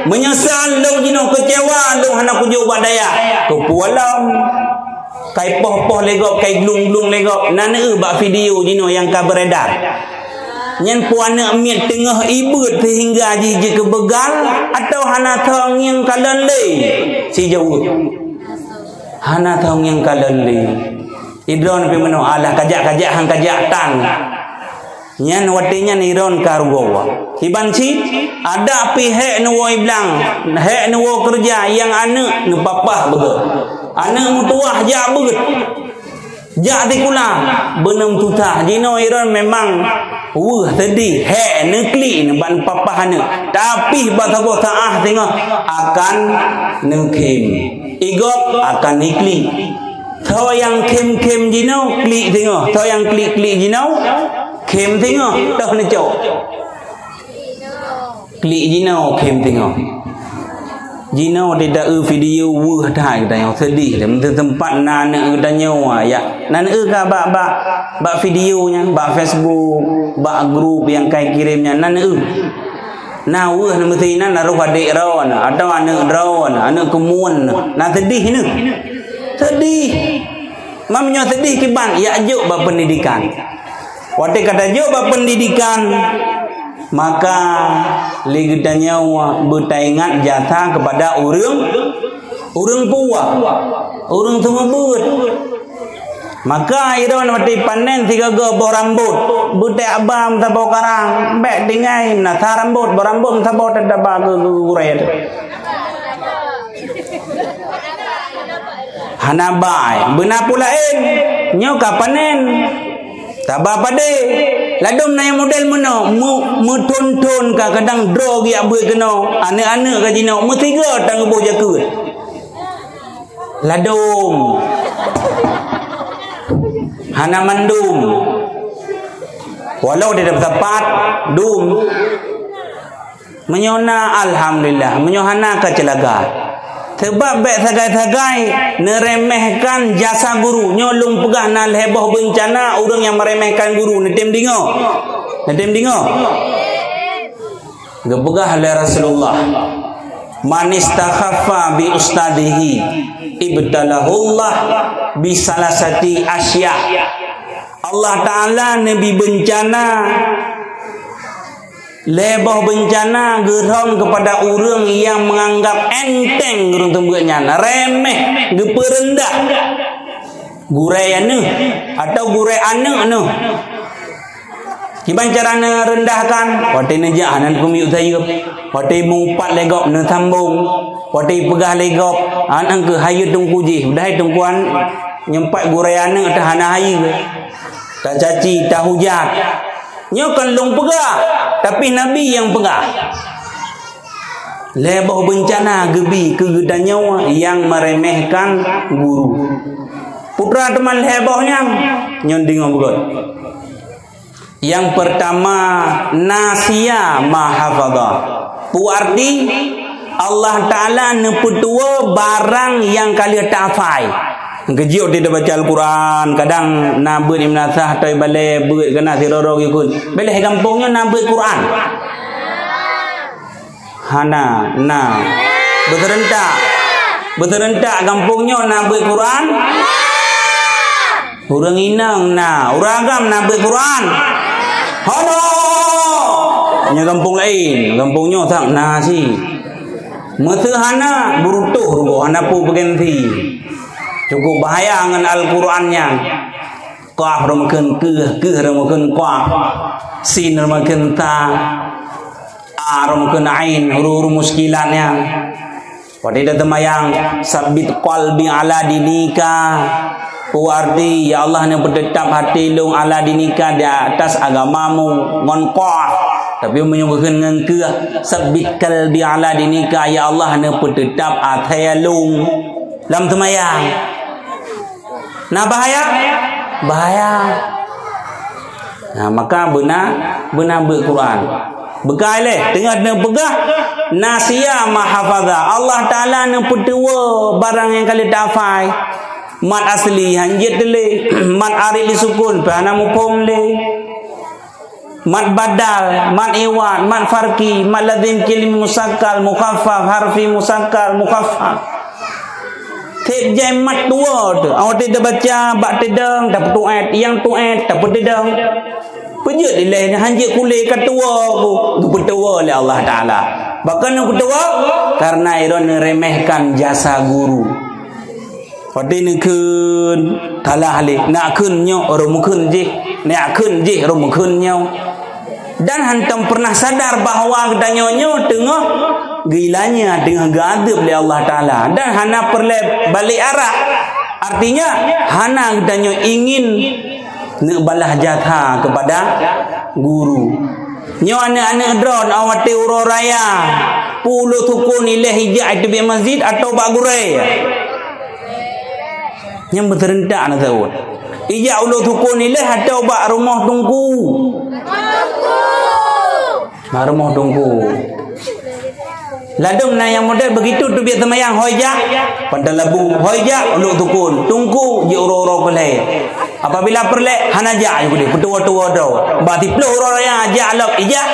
Meunyeusal lôn jinoe, keucewa lôn hana kujok bak dayah." Keupeue lom? Kai poh-poh lé gob, kai glung-glung lé gob. Na neu bak video jinoe nyang ka beredar. Nyan peue aneuk miet teungoh ibeuet sehingga jih jikeubegal, atawa hana tho ngieng kalon lé? Sijaweueb. Hana tho ngieng kalon lé. Idroe pih meunoe, alah kajak-kajak han kajak tan. Nyan watée nyan idroe ka rugoe. Kiban cit, adak pih hék neuwoe i blang, hék neuwoe keureuja nyang aneuk neupapah beugét. Aneuk meutuwah jak beuet. Jak sikula, beuneum susah. Jinoe idroe memang weueh seudeh, hék neuklik neuban papah aneuk. Tapi bak saboh saát singoh akan neukhém. Igob akan iklik. Tho nyang khém-khém jinoe, klik singoh. Tho nyang klik-klik jinoe, khém singoh. Toh neucok. Klik jinoe, khém singoh. Jinoe di ta-eu video weueh that geutanyoe, seudeh that. Meuteumpat na aneuk geutanyoe, ya. Na aneuk ka bak, bak, bak video nyan, bak Facebook, bak grup nyang kai kirém nyan, na aneuk. Na weueh na meusinan na roh adék droe na, atawa aneuk droe na, aneuk keumuen na. Na seudeh nyoe. Seudeh. Meunyoe seudeh kiban, jak jok bak pendidikan. Watée ka tajok bak pendidikan, maka lé geutanyoe beutaingat jasa kepada ureuëng, ureuëng tuha, ureuëng seumeubeuet. Maka idroe watée panen sigoe-goe boh rambot, beutek aba meusaboh karang, bék tinggai meunasah rambot, boh rambot meusaboh teudaba keu gurée teuh. Hana bai, beuna peue laén, nyoe ka panen. Taba padé, ladôm na nyang model meunoe, meu-, meuthon-thon ka kadang droe geujak beuet keunoe, aneuk-aneuk ka jinoe, meusigoe tan geuboh jakeuet. Ladôm. Hana mandum. Walau dia dah bersapat, dum. Meunyoe na, alhamdulillah. Meunyoe hana, ka ceulaga. Sabab bék sagai-sagai neuremehkan jasa guru. Nyoe lôn peugah na lhée boh beuncana ureuëng nyang meuremehkan guru. Neutem deungoe. Neutem deungoe. Geupeugah lé Rasulullah, "Man istakhaffa bi ustadihi, ibtalahullah bi salasati asya." Allah Ta'ala neubi beuncana, lhée boh beuncana geurhom keupada ureuëng nyang meunganggab enteng ureuëng teumbeue nyan, remeh, geupeureundah. Gurée aneuk, atau gurée aneuk neuh. Kiban cara neurendahkan, watée neujak hana neukeumiet sayeuep, watée meuupat lé gob neusambong, watée peugah lé gob, aneuk keuh hayeue teungku jih, padahai teungku an nyumpat gurée aneuk teuh hana hayeue. Tacaci, tahujat. Nyoe kon lôn peugah, tapi Nabi nyang peugah. Lhée boh beuncana geubi keu geutanyoe nyang meuremehkan guru. Peue teuma lhée boh nyan, nyoe deungoe beugét. Nyang peurtama, nasiya ma hafadha. Peue arti? Allah Ta'ala neupeutuwoe barang nyang ka lheueh tahafai. Geujok di baca Al-Quran, kadang na beuet meunasah, toi balée beuet keunan sidroe-droe geukheun. Bék lheueh gampông nyoe na beuet Quran. Hana, na. Beuseurentak. Beuseurentak gampông nyoe na beuet Quran? Ureuëng inong na. Ureuëng agam na beuet Quran? Hana. Nyoe gampông laén, gampông nyoe sang na si. Meuseu hana, beurutoh rugoe, hana peue peuganti. Cukup bahaya ngon Al-Quran nyan. Qaf rhom kheun keuh, keuh rhom kheun qaf. Sin rhom kheun ta. A rhom kheun ain, huruf-huruf muskilat nyan. Watèe taseumayang, "Sabbit qalbi ala dinika." Peue arti, "Ya Allah, neupeuteutap até lôn ala dinika, di atas agamamu," ngon qaf. Tapi meunyoe geukheun ngon keuh, "Sabbit qalbi ala dinika," "Ya Allah, neupeuteutap até lôn lam seumayang." Na bahaya? Bahaya. Nah, maka beuna, beuna beuet Quran. Beukai lé, teungoh neupeugah, "Nasiya ma hafaza." Allah Taala neupeutuwo barang nyang ka lheueh tahafai. Mat asli, hanjeuet lé. Mat arid disukun, pih hana muphom lé. Mat badal, mat iwad, mat farqi, mat lazim, kalimi musakkal, mukhaffaf, harfi musakkal, mukhaffaf. Tiep jai mat dua tu. Awak tidak baca, bak teudong, tapeutuet, nyang tuet, tapeuteudong. Peujeuet dilèe nyan hanjeuet kulé ka tuwo ku, geupeutuwo lé Allah Taala. Pakon geupeutuwo? Karena droeneuh ngeuremehkan jasa guru. Watèe neukheun, kalah lé. Neukheun nyoe, rhom kheun jih. Neukheun jih, rhom kheun nyoe. Dan hantom pernah sadar bahwa geutanyoe nyoe teungoh geuilanya, teungoh geuadeueb lé Allah Taala. Dan hana peureulèe balik arah. Artinya, hana geutanyoe ingin neuk balah jasa kepada guru. Nyoe aneuk-aneuk droen, awak watèe uroe raya, peue ulo sukon ilèe ijak ateubiet masjid atau bak gurèe? Nyang beuseurentak na saut. Ijak ulo sukon ilèe atau bak rumoh teungku? Bak rumoh teungku. Ladôm na nyang model begitu teubiet seumayang, hôi jak, pantai labu, hôi jak, ulo sukon, teungku, jeuet uroe-uroe keu lhèe. Apabila peureulèe, hana jak, ayu keudeh, peutuwo-tuwo droe. Bah siploh uroe raya, jak lom, ijak,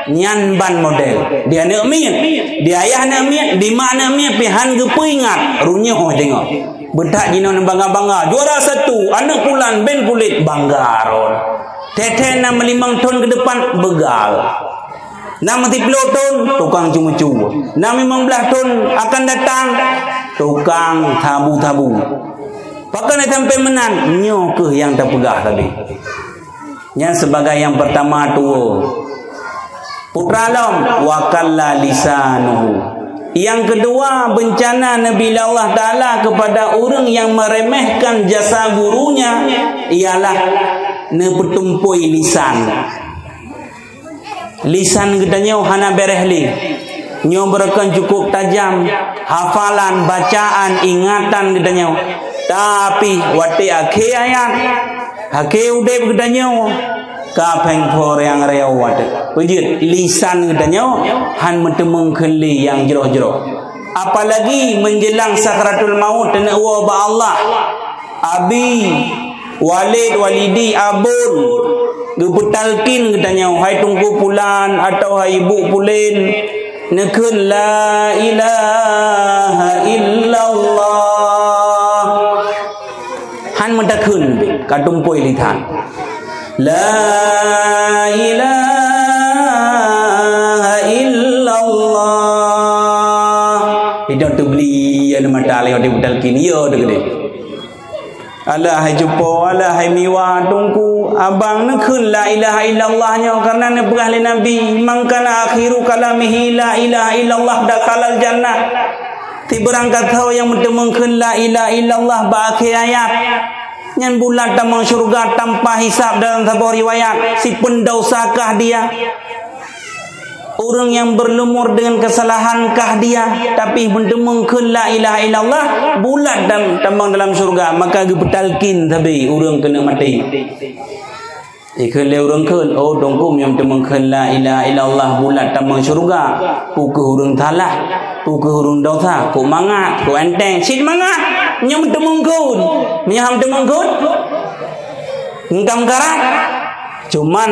nyan ban model. Di aneuk miet, di ayah aneuk miet, di mak aneuk miet, pih han geupeuingat, runyuh teungoh. Beutak jinoe bangga-bangga, juara satu, aneuk pulan, ben kulét, bangga rot. Thèe-thèe na meulimong thon keu depan, beugal. Na meusiploh thon, tukang ceumeucue. Na limong blaih thon akan datang, tukang sabu-sabu. Pakon sampai meunan, nyoe kheueh nyang tapeugah tadi. Nyan sebagai nyang pertama tuwo. Putra lom, wa qalla lisanuhu. Yang kedua, bencana Nabi Allah Taala kepada ureueng yang meremehkan jasa gurunya ialah neupeutumpôi lisan. Lisan geutanyoe hana bèrèh lé. Nyoe beureukan cukup tajam, hafalan, bacaan, ingatan geutanyoe. Tapi, watèe akhé ayat, akhé udép geutanyoe, ka phèng phor nyang reue watèe. Peujeuet, lisan geutanyoe han meuteumeung kheun lé nyang jroh-jroh. Apalagi menjelang sakratul maut, teuneuk woe bak Allah. Abi, Walid, Walidi, Abon, geupeutalkin geutanyoe, hai Teungku Pulan atau hai Ibu Pulen, neukheun la ilaha illallah. Han meutakheun, ka tumpôi lisan. La ilaha illallah. Itu teubeli ya mata lewat diputalkin, ya tu gede. Alah hai cupo, alah hai miwa, teungku, abang neukheun la ilaha illallah nyoe, karena neupeugah lé Nabi, "Man kana akhiru kalamihi la ilaha illallah dakhalal jannah." Sibarang gata nyang meuteumeung kheun la ilaha illallah bak akhé ayat, nyan bulat tamong syeuruga tanpa hisab. Dalam saboh riwayat, sipeue desya kah dia. Ureueng nyang berlumur dengan kesalahan kah dia, tapi meuteumeung kheun la ilaha illallah, bulat dan tamong dalam syeuruga, maka geupeutalkin sabe ureueng keuneuk maté. Ikheun lé ureueng kheun, "Oh, Teungku, meunyoe meuteumeung kheun la ilaha illallah bulat tamong syeuruga, peu kheueh ureueng salah, peu kheueh ureueng desya, kok mangat, kok enteng, cit mangat, meunyoe meuteumeung kheun, meunyoe han meuteumeung kheun, engkam karat." Cuman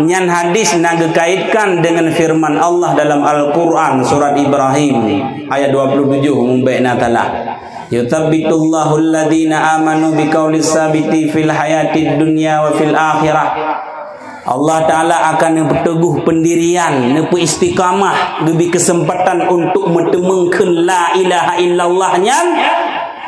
nyan hadis na geukaitkan dengan firman Allah dalam Al-Quran surat Ibrahim ayat dua puluh tujuh mumbek na talah, "Yutsabbitullahul ladzina amanu biqaulis tsabiti fil hayatid dunya wa fil akhirah." Allah Ta'ala akan neupeuteguh pendirian, neupeu istiqamah, geubri keuseumpatan untuk meuteumeung kheun la ilaha illallah nyan.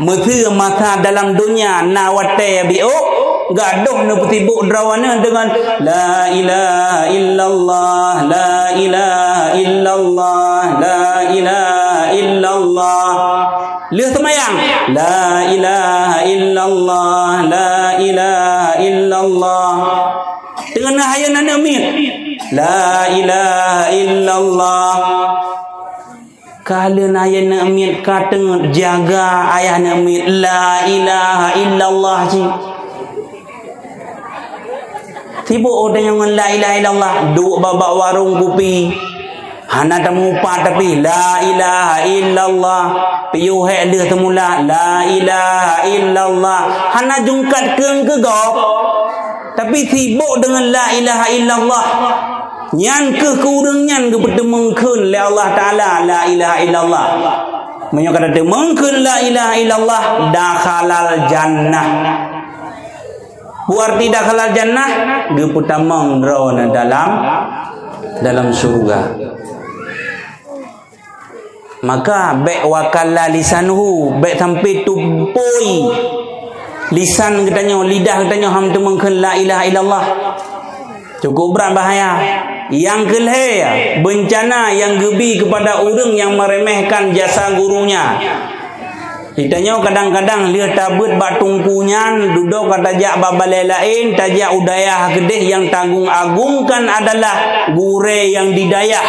Meuseu masa dalam dunia na watée biôk, gadôh neupeusibok droeneuh deungon la ilaha illallah, la ilaha illallah, la ilaha illallah. Lheueh seumayang, la ilaha illallah, la ilaha illallah. Teungoh na hayeu aneuk miet, la ilaha illallah. Ka lheueh na hayeu aneuk miet, ka teungeut jaga ayah aneuk miet, la ilaha illallah cit. Sibok watée nyoe ngon la ilaha illallah, duek bak, bak warong kupi. Hana tameuupat tapi la ilaha illallah. Piôh hék lheueh teumula, la ilaha illallah. Hana jungkat keueng keu gob. Tapi sibok deungon la ilaha illallah. Nyan keuh keu ureuëng nyan geupeuteumeung kheun lé Allah Ta'ala la ilaha illallah. Meunyoe ka tateumeung kheun la ilaha illallah, dakhalal jannah. Peue arti dakhalal jannah? Geupeutamong droeneuh dalam, dalam syeuruga. Maka bék wakala lisanuhu, bék sampai tumpôi lisan geutanyoe, lidah geutanyoe han teumeung kheun la ilaha illallah. Cukup brat bahaya. Nyang keulhée, beuncana nyang geubi keupada ureuëng nyang meuremehkan jasa gurunya. Geutanyoe kadang-kadang lheueh tabeuet bak teungku nyan, dudoe ka tajak bak balée laén, tajak u dayah keudeh nyang taagung-agungkan adalah gurée nyang di dayah.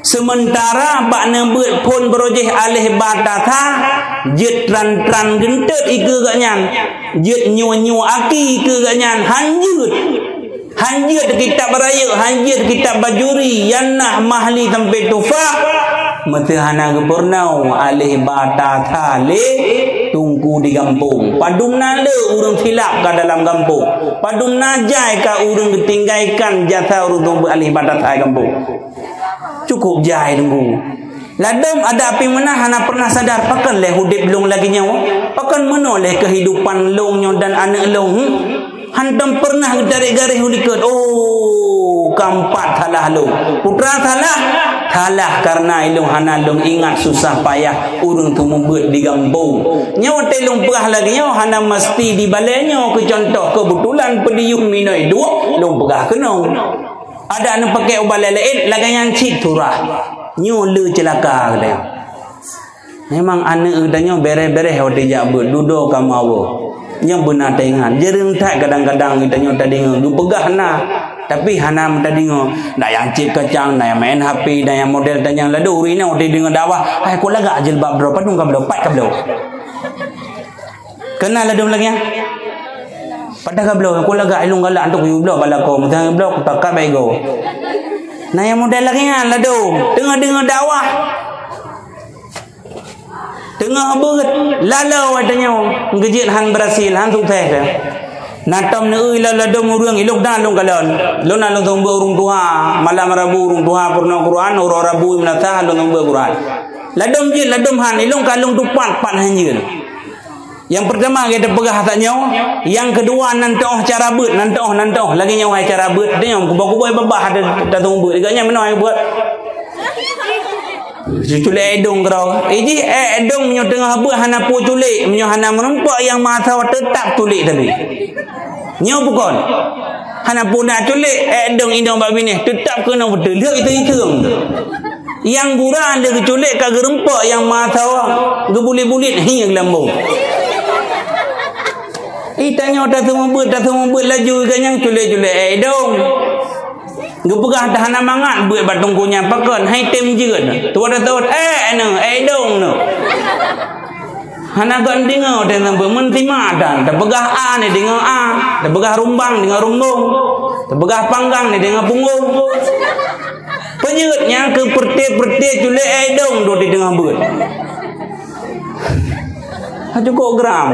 Seumeuntara bak neubeuet phon barojéh aléh ba tasa, jeuet tran-tran geunteut ikeue geuh nyan, jeuet nyoe-nyoe aki ikeue geuh nyan, han jeuet. Han jeuet kitab rayeuk, han jeuet kitab bajuri, nyang na mahli sampai tufah, meuseu hana geupeurunoe aléh ba tasa lé teungku di gampông. Padum na le ureuëng silap ka dalam gampông. Padum na jai ka ureuëng geutinggaikan jasa ureuëng teungku aléh ba tasa gampông. Cukup jai teungku. Ladom adak pih meunan hana pernah sadar, pakon lé udeb lôn lagée nyoe? Pakon meunoe lé keuhidupan lôn nyoe dan aneuk lôn, hmm? Hantom pernah geutarek garéh u likot. Oh, keumpat salah lôn. Putra salah? Salah karena ilôn hana lôn ingat susah payah ureuëng teumeubeuet di gampông. Nyoe watée lôn peugah lagée nyoe hana meusti di balée nyoe, keu cuntoh keubetulan peudiyuem minoi duek lôn peugah keunoe. Adak neupakée ubak laén lagée nyan cit turah. Nyoe le ceulaka geutanyoe. Memang aneuk geutanyoe bereh-bereh watée jak beuet, dudoe kamoe awoe. Nyang beuna taingat, jareueng that kadang-kadang geutanyoe tadeungoe geupeugah na, tapi hana meudeungoe. Na nyang cit kacang, na nyang main H P, na nyang model tanyong ladom ureuëng inong watée deungoe dakwah, "Hai, kok lagak jilbab droe, padum ka bloe, pat ka bloe." Keunan ladom lagée nyan. Padahai ka bloe, kok lagak ilong galak antuk yue bloe bak lakoe, meuteumé bloe kutakat bak igoe. Na nyang model lagée nyan ladom, teungoh deungoe dakwah. Teungoh beuet, lalu watée nyoe, geujeuet han beurhasil, han sukses. Na tom neueu ila ladom ureuëng ilok dan lôn kalon. Lôn na lôn seumeubeuet ureuëng tuha, malam Rabu ureuëng tuha peurunoe Quran, uroe Rabu meunasah lôn seumeubeuet Quran. Ladom jeuet, ladom han, ilong ka lôn tupat, pat han jeuet. Nyang peurtama gata peugah that nyoe, nyang keudua nan teuoh cara beuet, nan teuoh, nan teuoh. Lagée nyoe hai cara beuet, nyoe kuba-kuba babah ada datang beuet. Gata nyan meunoe hai beuet. Cuculék ék dong keudroe. Eh jih ék dong meunyoe teungoh beuet hana peue culék, meunyoe hana meurumpok nyang masa teutap culék tadi. Nyoe bukon. Hana peue na culék, ék dong inong bak binéh, teutap keunoe beutôi. Lheueh itu-itu. Nyang gura lé geuculék ka geurumpok nyang masa geubulit-bulit hi geulambong. Ih, tanyoe taseumeubeuet, taseumeubeuet laju ganyang culék-culék ék dong. Geupeugah dah hana mangat beuet bak teungku nyan pakon, hai tem jeuet. Tuwat-tuwat, ék neu, ék dong neu. Hana kon deungoe teuh sampoe meusimak dan tapeugah a ni deungoe a, tapeugah rumbang deungoe rumbong, tapeugah panggang ni deungoe punggong. Peujeuet nyang keu peureuté-peureuté culék ék dong dua di teungoh beuet. Ha, cukôp geram.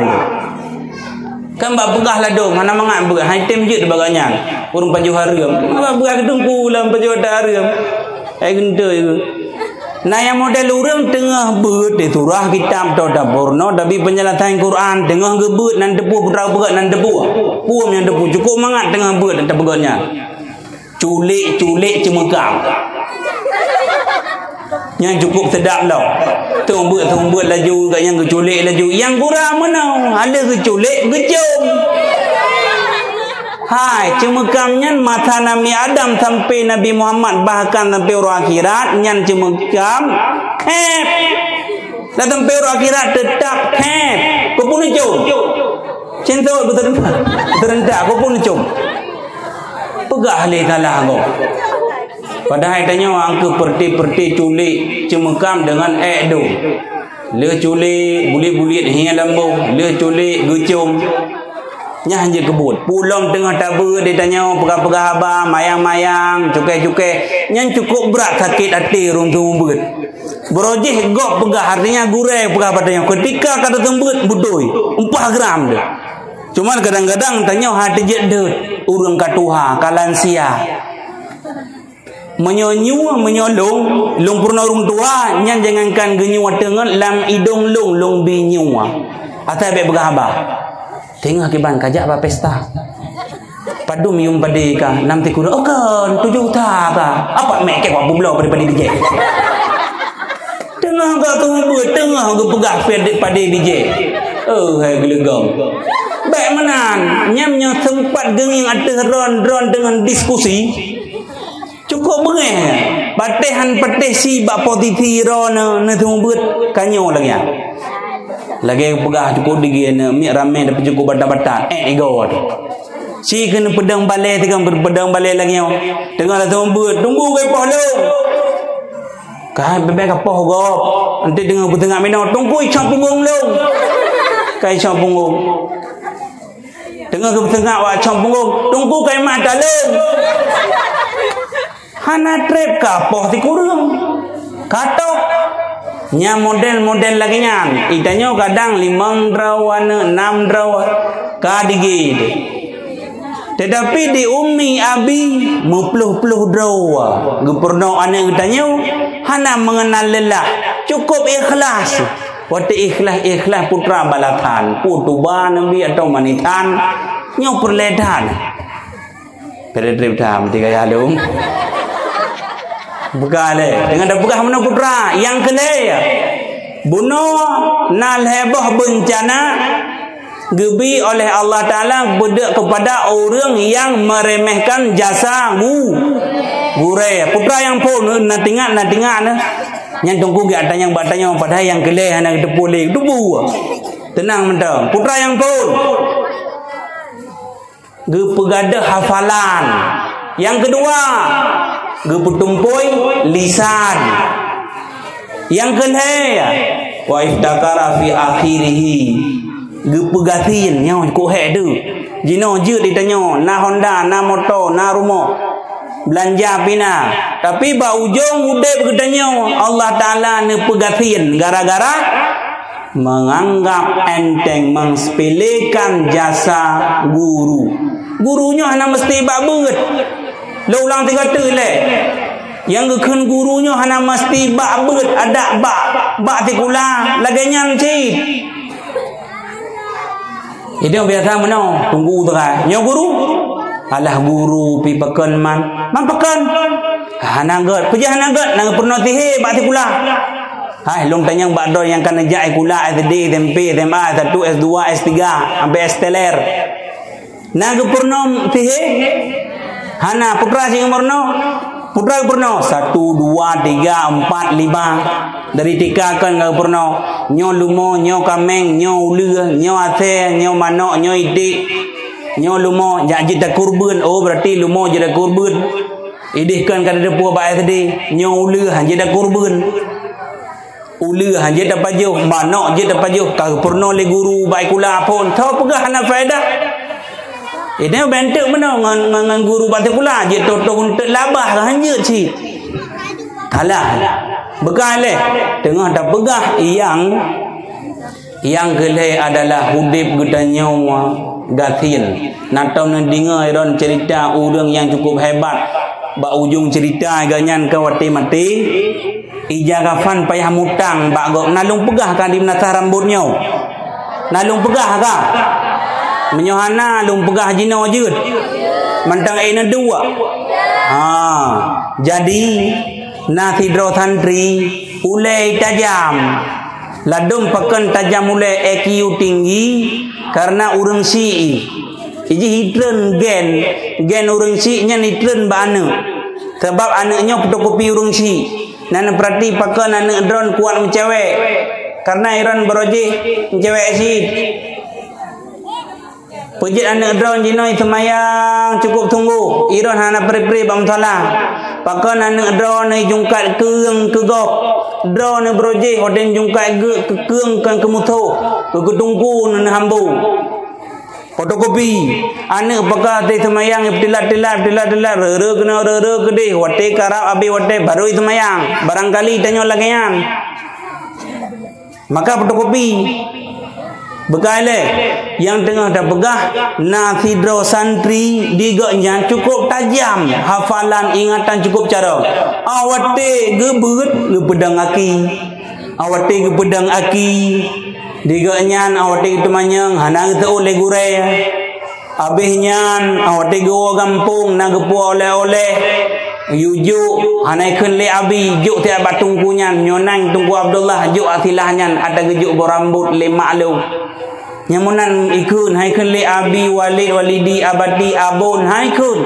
Kan bak peugah ladom hana mangat beuet, hai tem jeuet bak gobnyan. Ureuëng pajoh hareuem. Bak peugah keu teungku lam pajoh hareuem. Hai geuntôi. Na nyang model ureuëng teungoh beuet di surah kitab atau tapeurunoe, tapi peunjelasan Quran teungoh geubeuet nan teupeue, putra peugah nan teupeue. Peue nyang teupeue, cukup mangat teungoh beuet dan tapeugah nyan. Culik-culik ceumeukam. Nyang cukup seudap lom. Teumbeuet-teumbeuet laju, kat nyang geuculik laju. Nyang gura meunoe, hana geuculik, geucom. Hai, ceumeukam nyan masa Nabi Adam sampai Nabi Muhammad, bahkan sampai uroe akhirat, nyan ceumeukam khép. Dan sampai uroe akhirat teutap khép. Keupeue neucom? Cinta beuteurentak, beuteurentak, keupeue neucom? Peugah lé salah gob. Padahai tanyoe angkeu peureuté-peureuté culik ceumeukam deungon ék dum. Lheueh culik, buliet-buliet hieng lam boh, lheueh culik geucom. Nyan jeuet keu buet. Peue lom teungoh tabeuet di tanyoe, peugah-peugah haba, mayang-mayang, cukai-cukai. Nyan cukup brat sakét até ureuëng teumeubeuet. Beurojih gob peugah, artinya gurée peugah bak tanyoe. Keutika ka teuseumbeuet beutôi, empat gram deuh. Cuman kadang-kadang tanyoe hana teujeuet deuet, ureuëng ka tuha, ka lansia. Meunyoe nyoe, meunyoe lôn, lôn peurunoe ureuëng tuha, nyan jangankan geunyue teungeut lam idong lôn, lôn bi nyoe. Asai bék peugah haba. Teungoh kiban ka jak bak pesta. Padum yuem padé ka, nam tiku, oh kan, tujoh ta ka. Apa mek kek wak bublo padé-padé bijéh. Teungoh geuh teumeubeuet, teungoh geupeugah padé, padé bijéh. Oh, hai geuleugom. Bék meunan, nyan nyoe seumpat geungieng ateueh ron, ron deungon diskusi. Cukup beungéh. Patéh han patéh si bak posisi ron neu-, neuseumeubeuet ka nyoe lagée nyan. Lagée peugah cukup digi neu, miet ramé tapi cukup bata-bata. Eh, igo tu. Si keuneuk peudong balée, teungoh peudong balée lagée nyoe. Teungoh lam seumeubeuet, tunggu keu poh lôn. Ka bèk-bèk ka poh gob. Nanti teungoh geuteungoh minoe, tunggu icok punggong lôn. Ka icok punggong. Teungoh geuteungoh wak cok punggong, tunggu ka imah taleueng. Hana treb ka poh sikureueng. Ka toh. Nyan model-model lagée nyan. Itanyoe kadang limong droe aneuk, nam droe ka digi. Teutapi di umi abi meuploh-ploh droe geupeurunoe aneuk geutanyoe hana meungenal leulah, cukup ikhlas. Watée ikhlas-ikhlas putra balasan, pu tuba neubi atau manitan, nyoe peureulée that. Treb-treb that meuti gaya lom. Buka lé, deungon tapeugah meunoe putra, nyang keu lhée. Bunoe na lhée boh beuncana geubi oleh Allah Taala beudeuek keupada ureuëng nyang meuremehkan jasa gu-, gurée. Putra nyang phon, na tingat, na tingat, na. Nyan teungku geutanyoe bak tanyoe, padahai nyang keu lhée hana geuteupeue lé, geuteupeue. Teunang mantong. Putra nyang phon. Geupeugadeuh hafalan. Nyang keudua, geupeutumpôi lisan. Nyang keulhée, wa iftakara fi akhirihi, geupeugasien nyoe kok hék deuh. Jinoe jeuet ditanyoe, na honda, na moto, na rumoh, beulanja pih na. Tapi bak ujong udeb geutanyoe, Allah Taala neupeugasien gara-gara menganggap enteng, mengsepelekan jasa guru. Guru nyoe hana meusti bak beuet. Lôn ulang tiga teuk lé. Nyang geukheun guru nyoe hana meusti bak beuet, adak bak, bak sikula lagée nyan cit. Itu biasa meunoe, tunggu teuka. Nyoe guru? Alah guru pi pakon man. Man pakon? Hana gét. Peue jih hana gét, na geupeurunoe sihé bak sikula. Hai, lôn tanyong bak droe nyang ka neujak sikula S D, S M P, S M A, S satu, S dua, S tiga, sampai S teler. Na geupeurunoe sihé? Hana, putra cit geupeurunoe. Putra geupeurunoe, satu, dua, tiga, empat, lima. Dari tika kon geupeurunoe. Nyoe lumo, nyoe kameng, nyoe uleue, nyoe asée, nyoe manok, nyoe iték. Nyoe lumo, jak jeuet takurbeuen. Oh, berarti lumo jeuet takurbeuen. Ideh kon ka teupeue bak S D, nyoe uleue han jeuet takurbeuen. Uleue han jeuet tapajoh, manok jeuet tapajoh, ka geupeurunoe lé guru bak sikula phon, tho peugah hana faedah. Ideh bentuk meunoe ngon, ngon, ngon guru bak sikula, jeuet toh-toh untot labah ka han jeuet cit. Alah, bukan lé, teungoh tapeugah nyang Nyang keulhée adalah udeb geutanyoe gasien. Na tom neudeungoe droen cerita ureuëng nyang cukup hebat. Bak ujong cerita geuh nyan ka watée maté, Ija kafan payah mutang bak gob, na lôn peugah ka di meunasah rambot nyoe. Na lôn peugah ka? Meunyoe hana, lôn peugah jinoe jeuet. Mantong ék neuduek. Ha, jadi, na sidroe santri, ulée tajam. Ladôm pakon tajam ulée, I Q tinggi, karena ureuëng syiek. Iji itreun gen, gen ureuëng syiek nyan itreun bak aneuëk. Sabab aneuëk nyoe fotokopi ureuëng syiek. Na neupeurati pakon aneuëk droen kuat meucewek. Karena iron barojih meucewek cit. Peujeuet aneuëk droen jinoe seumayang cukup sunggoh, iron hana pri-pri bak musala. Pakon aneuëk droen jungkat keueng keu gob. Droen barojih watée jungkat geuh keu keueng kon keu musoh, keu keuteungku neuhambo. Fotokopi. Aneuëk paka teuh seumayang, peutelat-telat, peutelat-telat, reu-reu keunoe, reu-reu keudeh, watée karab abéh watée barô seumayang. Barangkali tanyoe lagée nyan. Maka fotokopi. Beukai lé, nyang teungoh tapeugah, na sidroe santri di gobnyan cukup tajam, hafalan ingatan cukup carông. Awatée geubeuet, geupeudong aki. Awatée geupeudong aki, di gobnyan awatée geuteumanyong hana geuteuôt lé gurée. Abéh nyan, awatée geuwoe gampông na geupuwoe oleh-oleh. Yue jok, hana ikheun lé abi, jok tieb bak teungku nyan, nyoe nan Teungku Abdullah, jok asilah nyan, ata geujok boh rambot lé mak lôn. Nyang meunan ikheun, hai kheun lé abi, walid, walidi, abati, abon, hai kheun.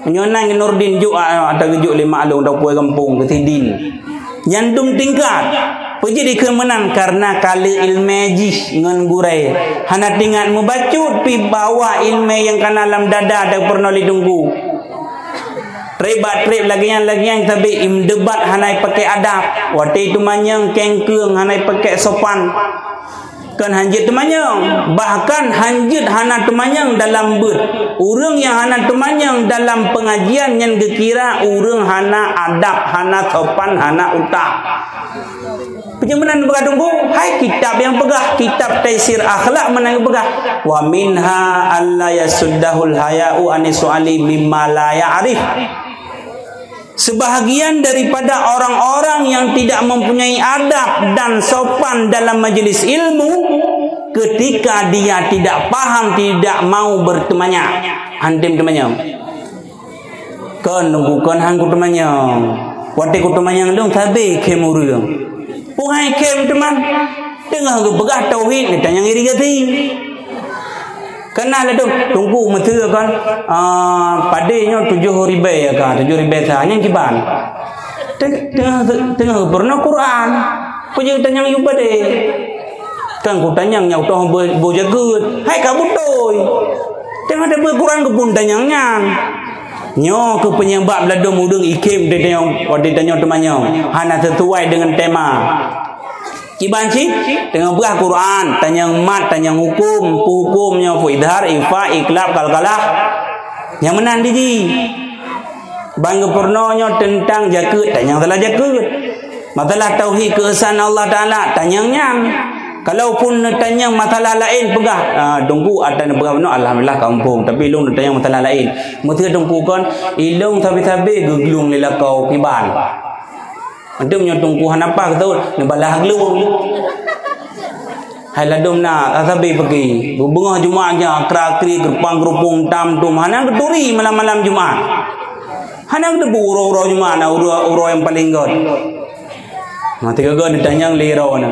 Nyoe nan Nurdin jok, ah, ata geujok lé mak lôn, ata puwoe gampông keu sidin. Nyan dum tingkat. Peujeuet ikheun meunan karena kale ileumé jih ngon gurée. Hana teuingat meubacut pi bahwa ileumé nyang kana lam dada teupeureunoe lé teungku. Treb bak treb lagée nyan, lagée nyan sabe imeudebat hana ipakék adab. Watée teumanyong kengkeung hana ipakék sopan. Kon hanjeuet teumanyong, bahkan hanjeuet hana teumanyong dalam beuet. Ureuëng nyang hana teumanyong dalam peungajian nyan geukira ureuëng hana adab, hana sopan, hana utak. Peunyeumeunan beugadunggu, hai kitab nyang peugah, kitab Taisir Akhlak meunan geupeugah, "Wa minha alla yasuddahul haya'u ani su'ali mimma la ya'rif." Sebahagian daripada orang-orang yang tidak mempunyai adab dan sopan dalam majelis ilmu, ketika dia tidak paham, tidak mau bertemanya. Hantem temanya. Kon nunggu kon hang kuteumanyong. Watée kuteumanyong dong sabe khem ureuëng. Puhai khem teman. Teungoh geupeugah tauhid, neutanyong irigasi. Keunah ladom, teungku meuteue kan, ah, padé nyoe tujoh ribée ya ka, tujoh ribée sa, nyang kiban. Te-, teungoh, teungoh geupeureunoe Quran. Peue jeuet tanyong yue padé? Kan kutanyong nyang toh bo-, boh jageut. Hai ka beutôi. Teungoh tabeuet Quran geupun tanyong nyan. Nyoe keuh peunyeubab ladom ureuëng ikhem ditanyong, ditanyong teumanyong. Hana sesuai dengan tema. Kiban cit, teungoh beugah Quran, tanyong mat, tanyong hukum, peue hukum nyoe, peue idhar, ikhfa, iqlab, qalqalah. Nyang meunan di jih. Ban geupeureunoe nyoe teuntang jakeut, tanyong salah jakeut. Masalah tauhid keuesaan Allah Taala, tanyong nyan. Kalaupun neutanyong masalah laén peugah, ah, teungku ata neupeugah bunoe, alhamdulillah ka muphom. Tapi lôn neutanyong masalah laén. Meuteue teungku kon, ilôn sabe-sabe geuglung lé lakoe kiban. Antom nyoe teungku hana paih geuteuôt, neubalah glung. Hai ladom na, sabe peuki. Beungoh Jumat nyan, kra-kri, geureumpang-geureumpung, tam-tum. Hana geuturi malam-malam Jumat. Hana geuteupeue uroe-uroe Jumat na uroe, uroe nyang paleng gét. Mati gagah ditanyong lé droe na.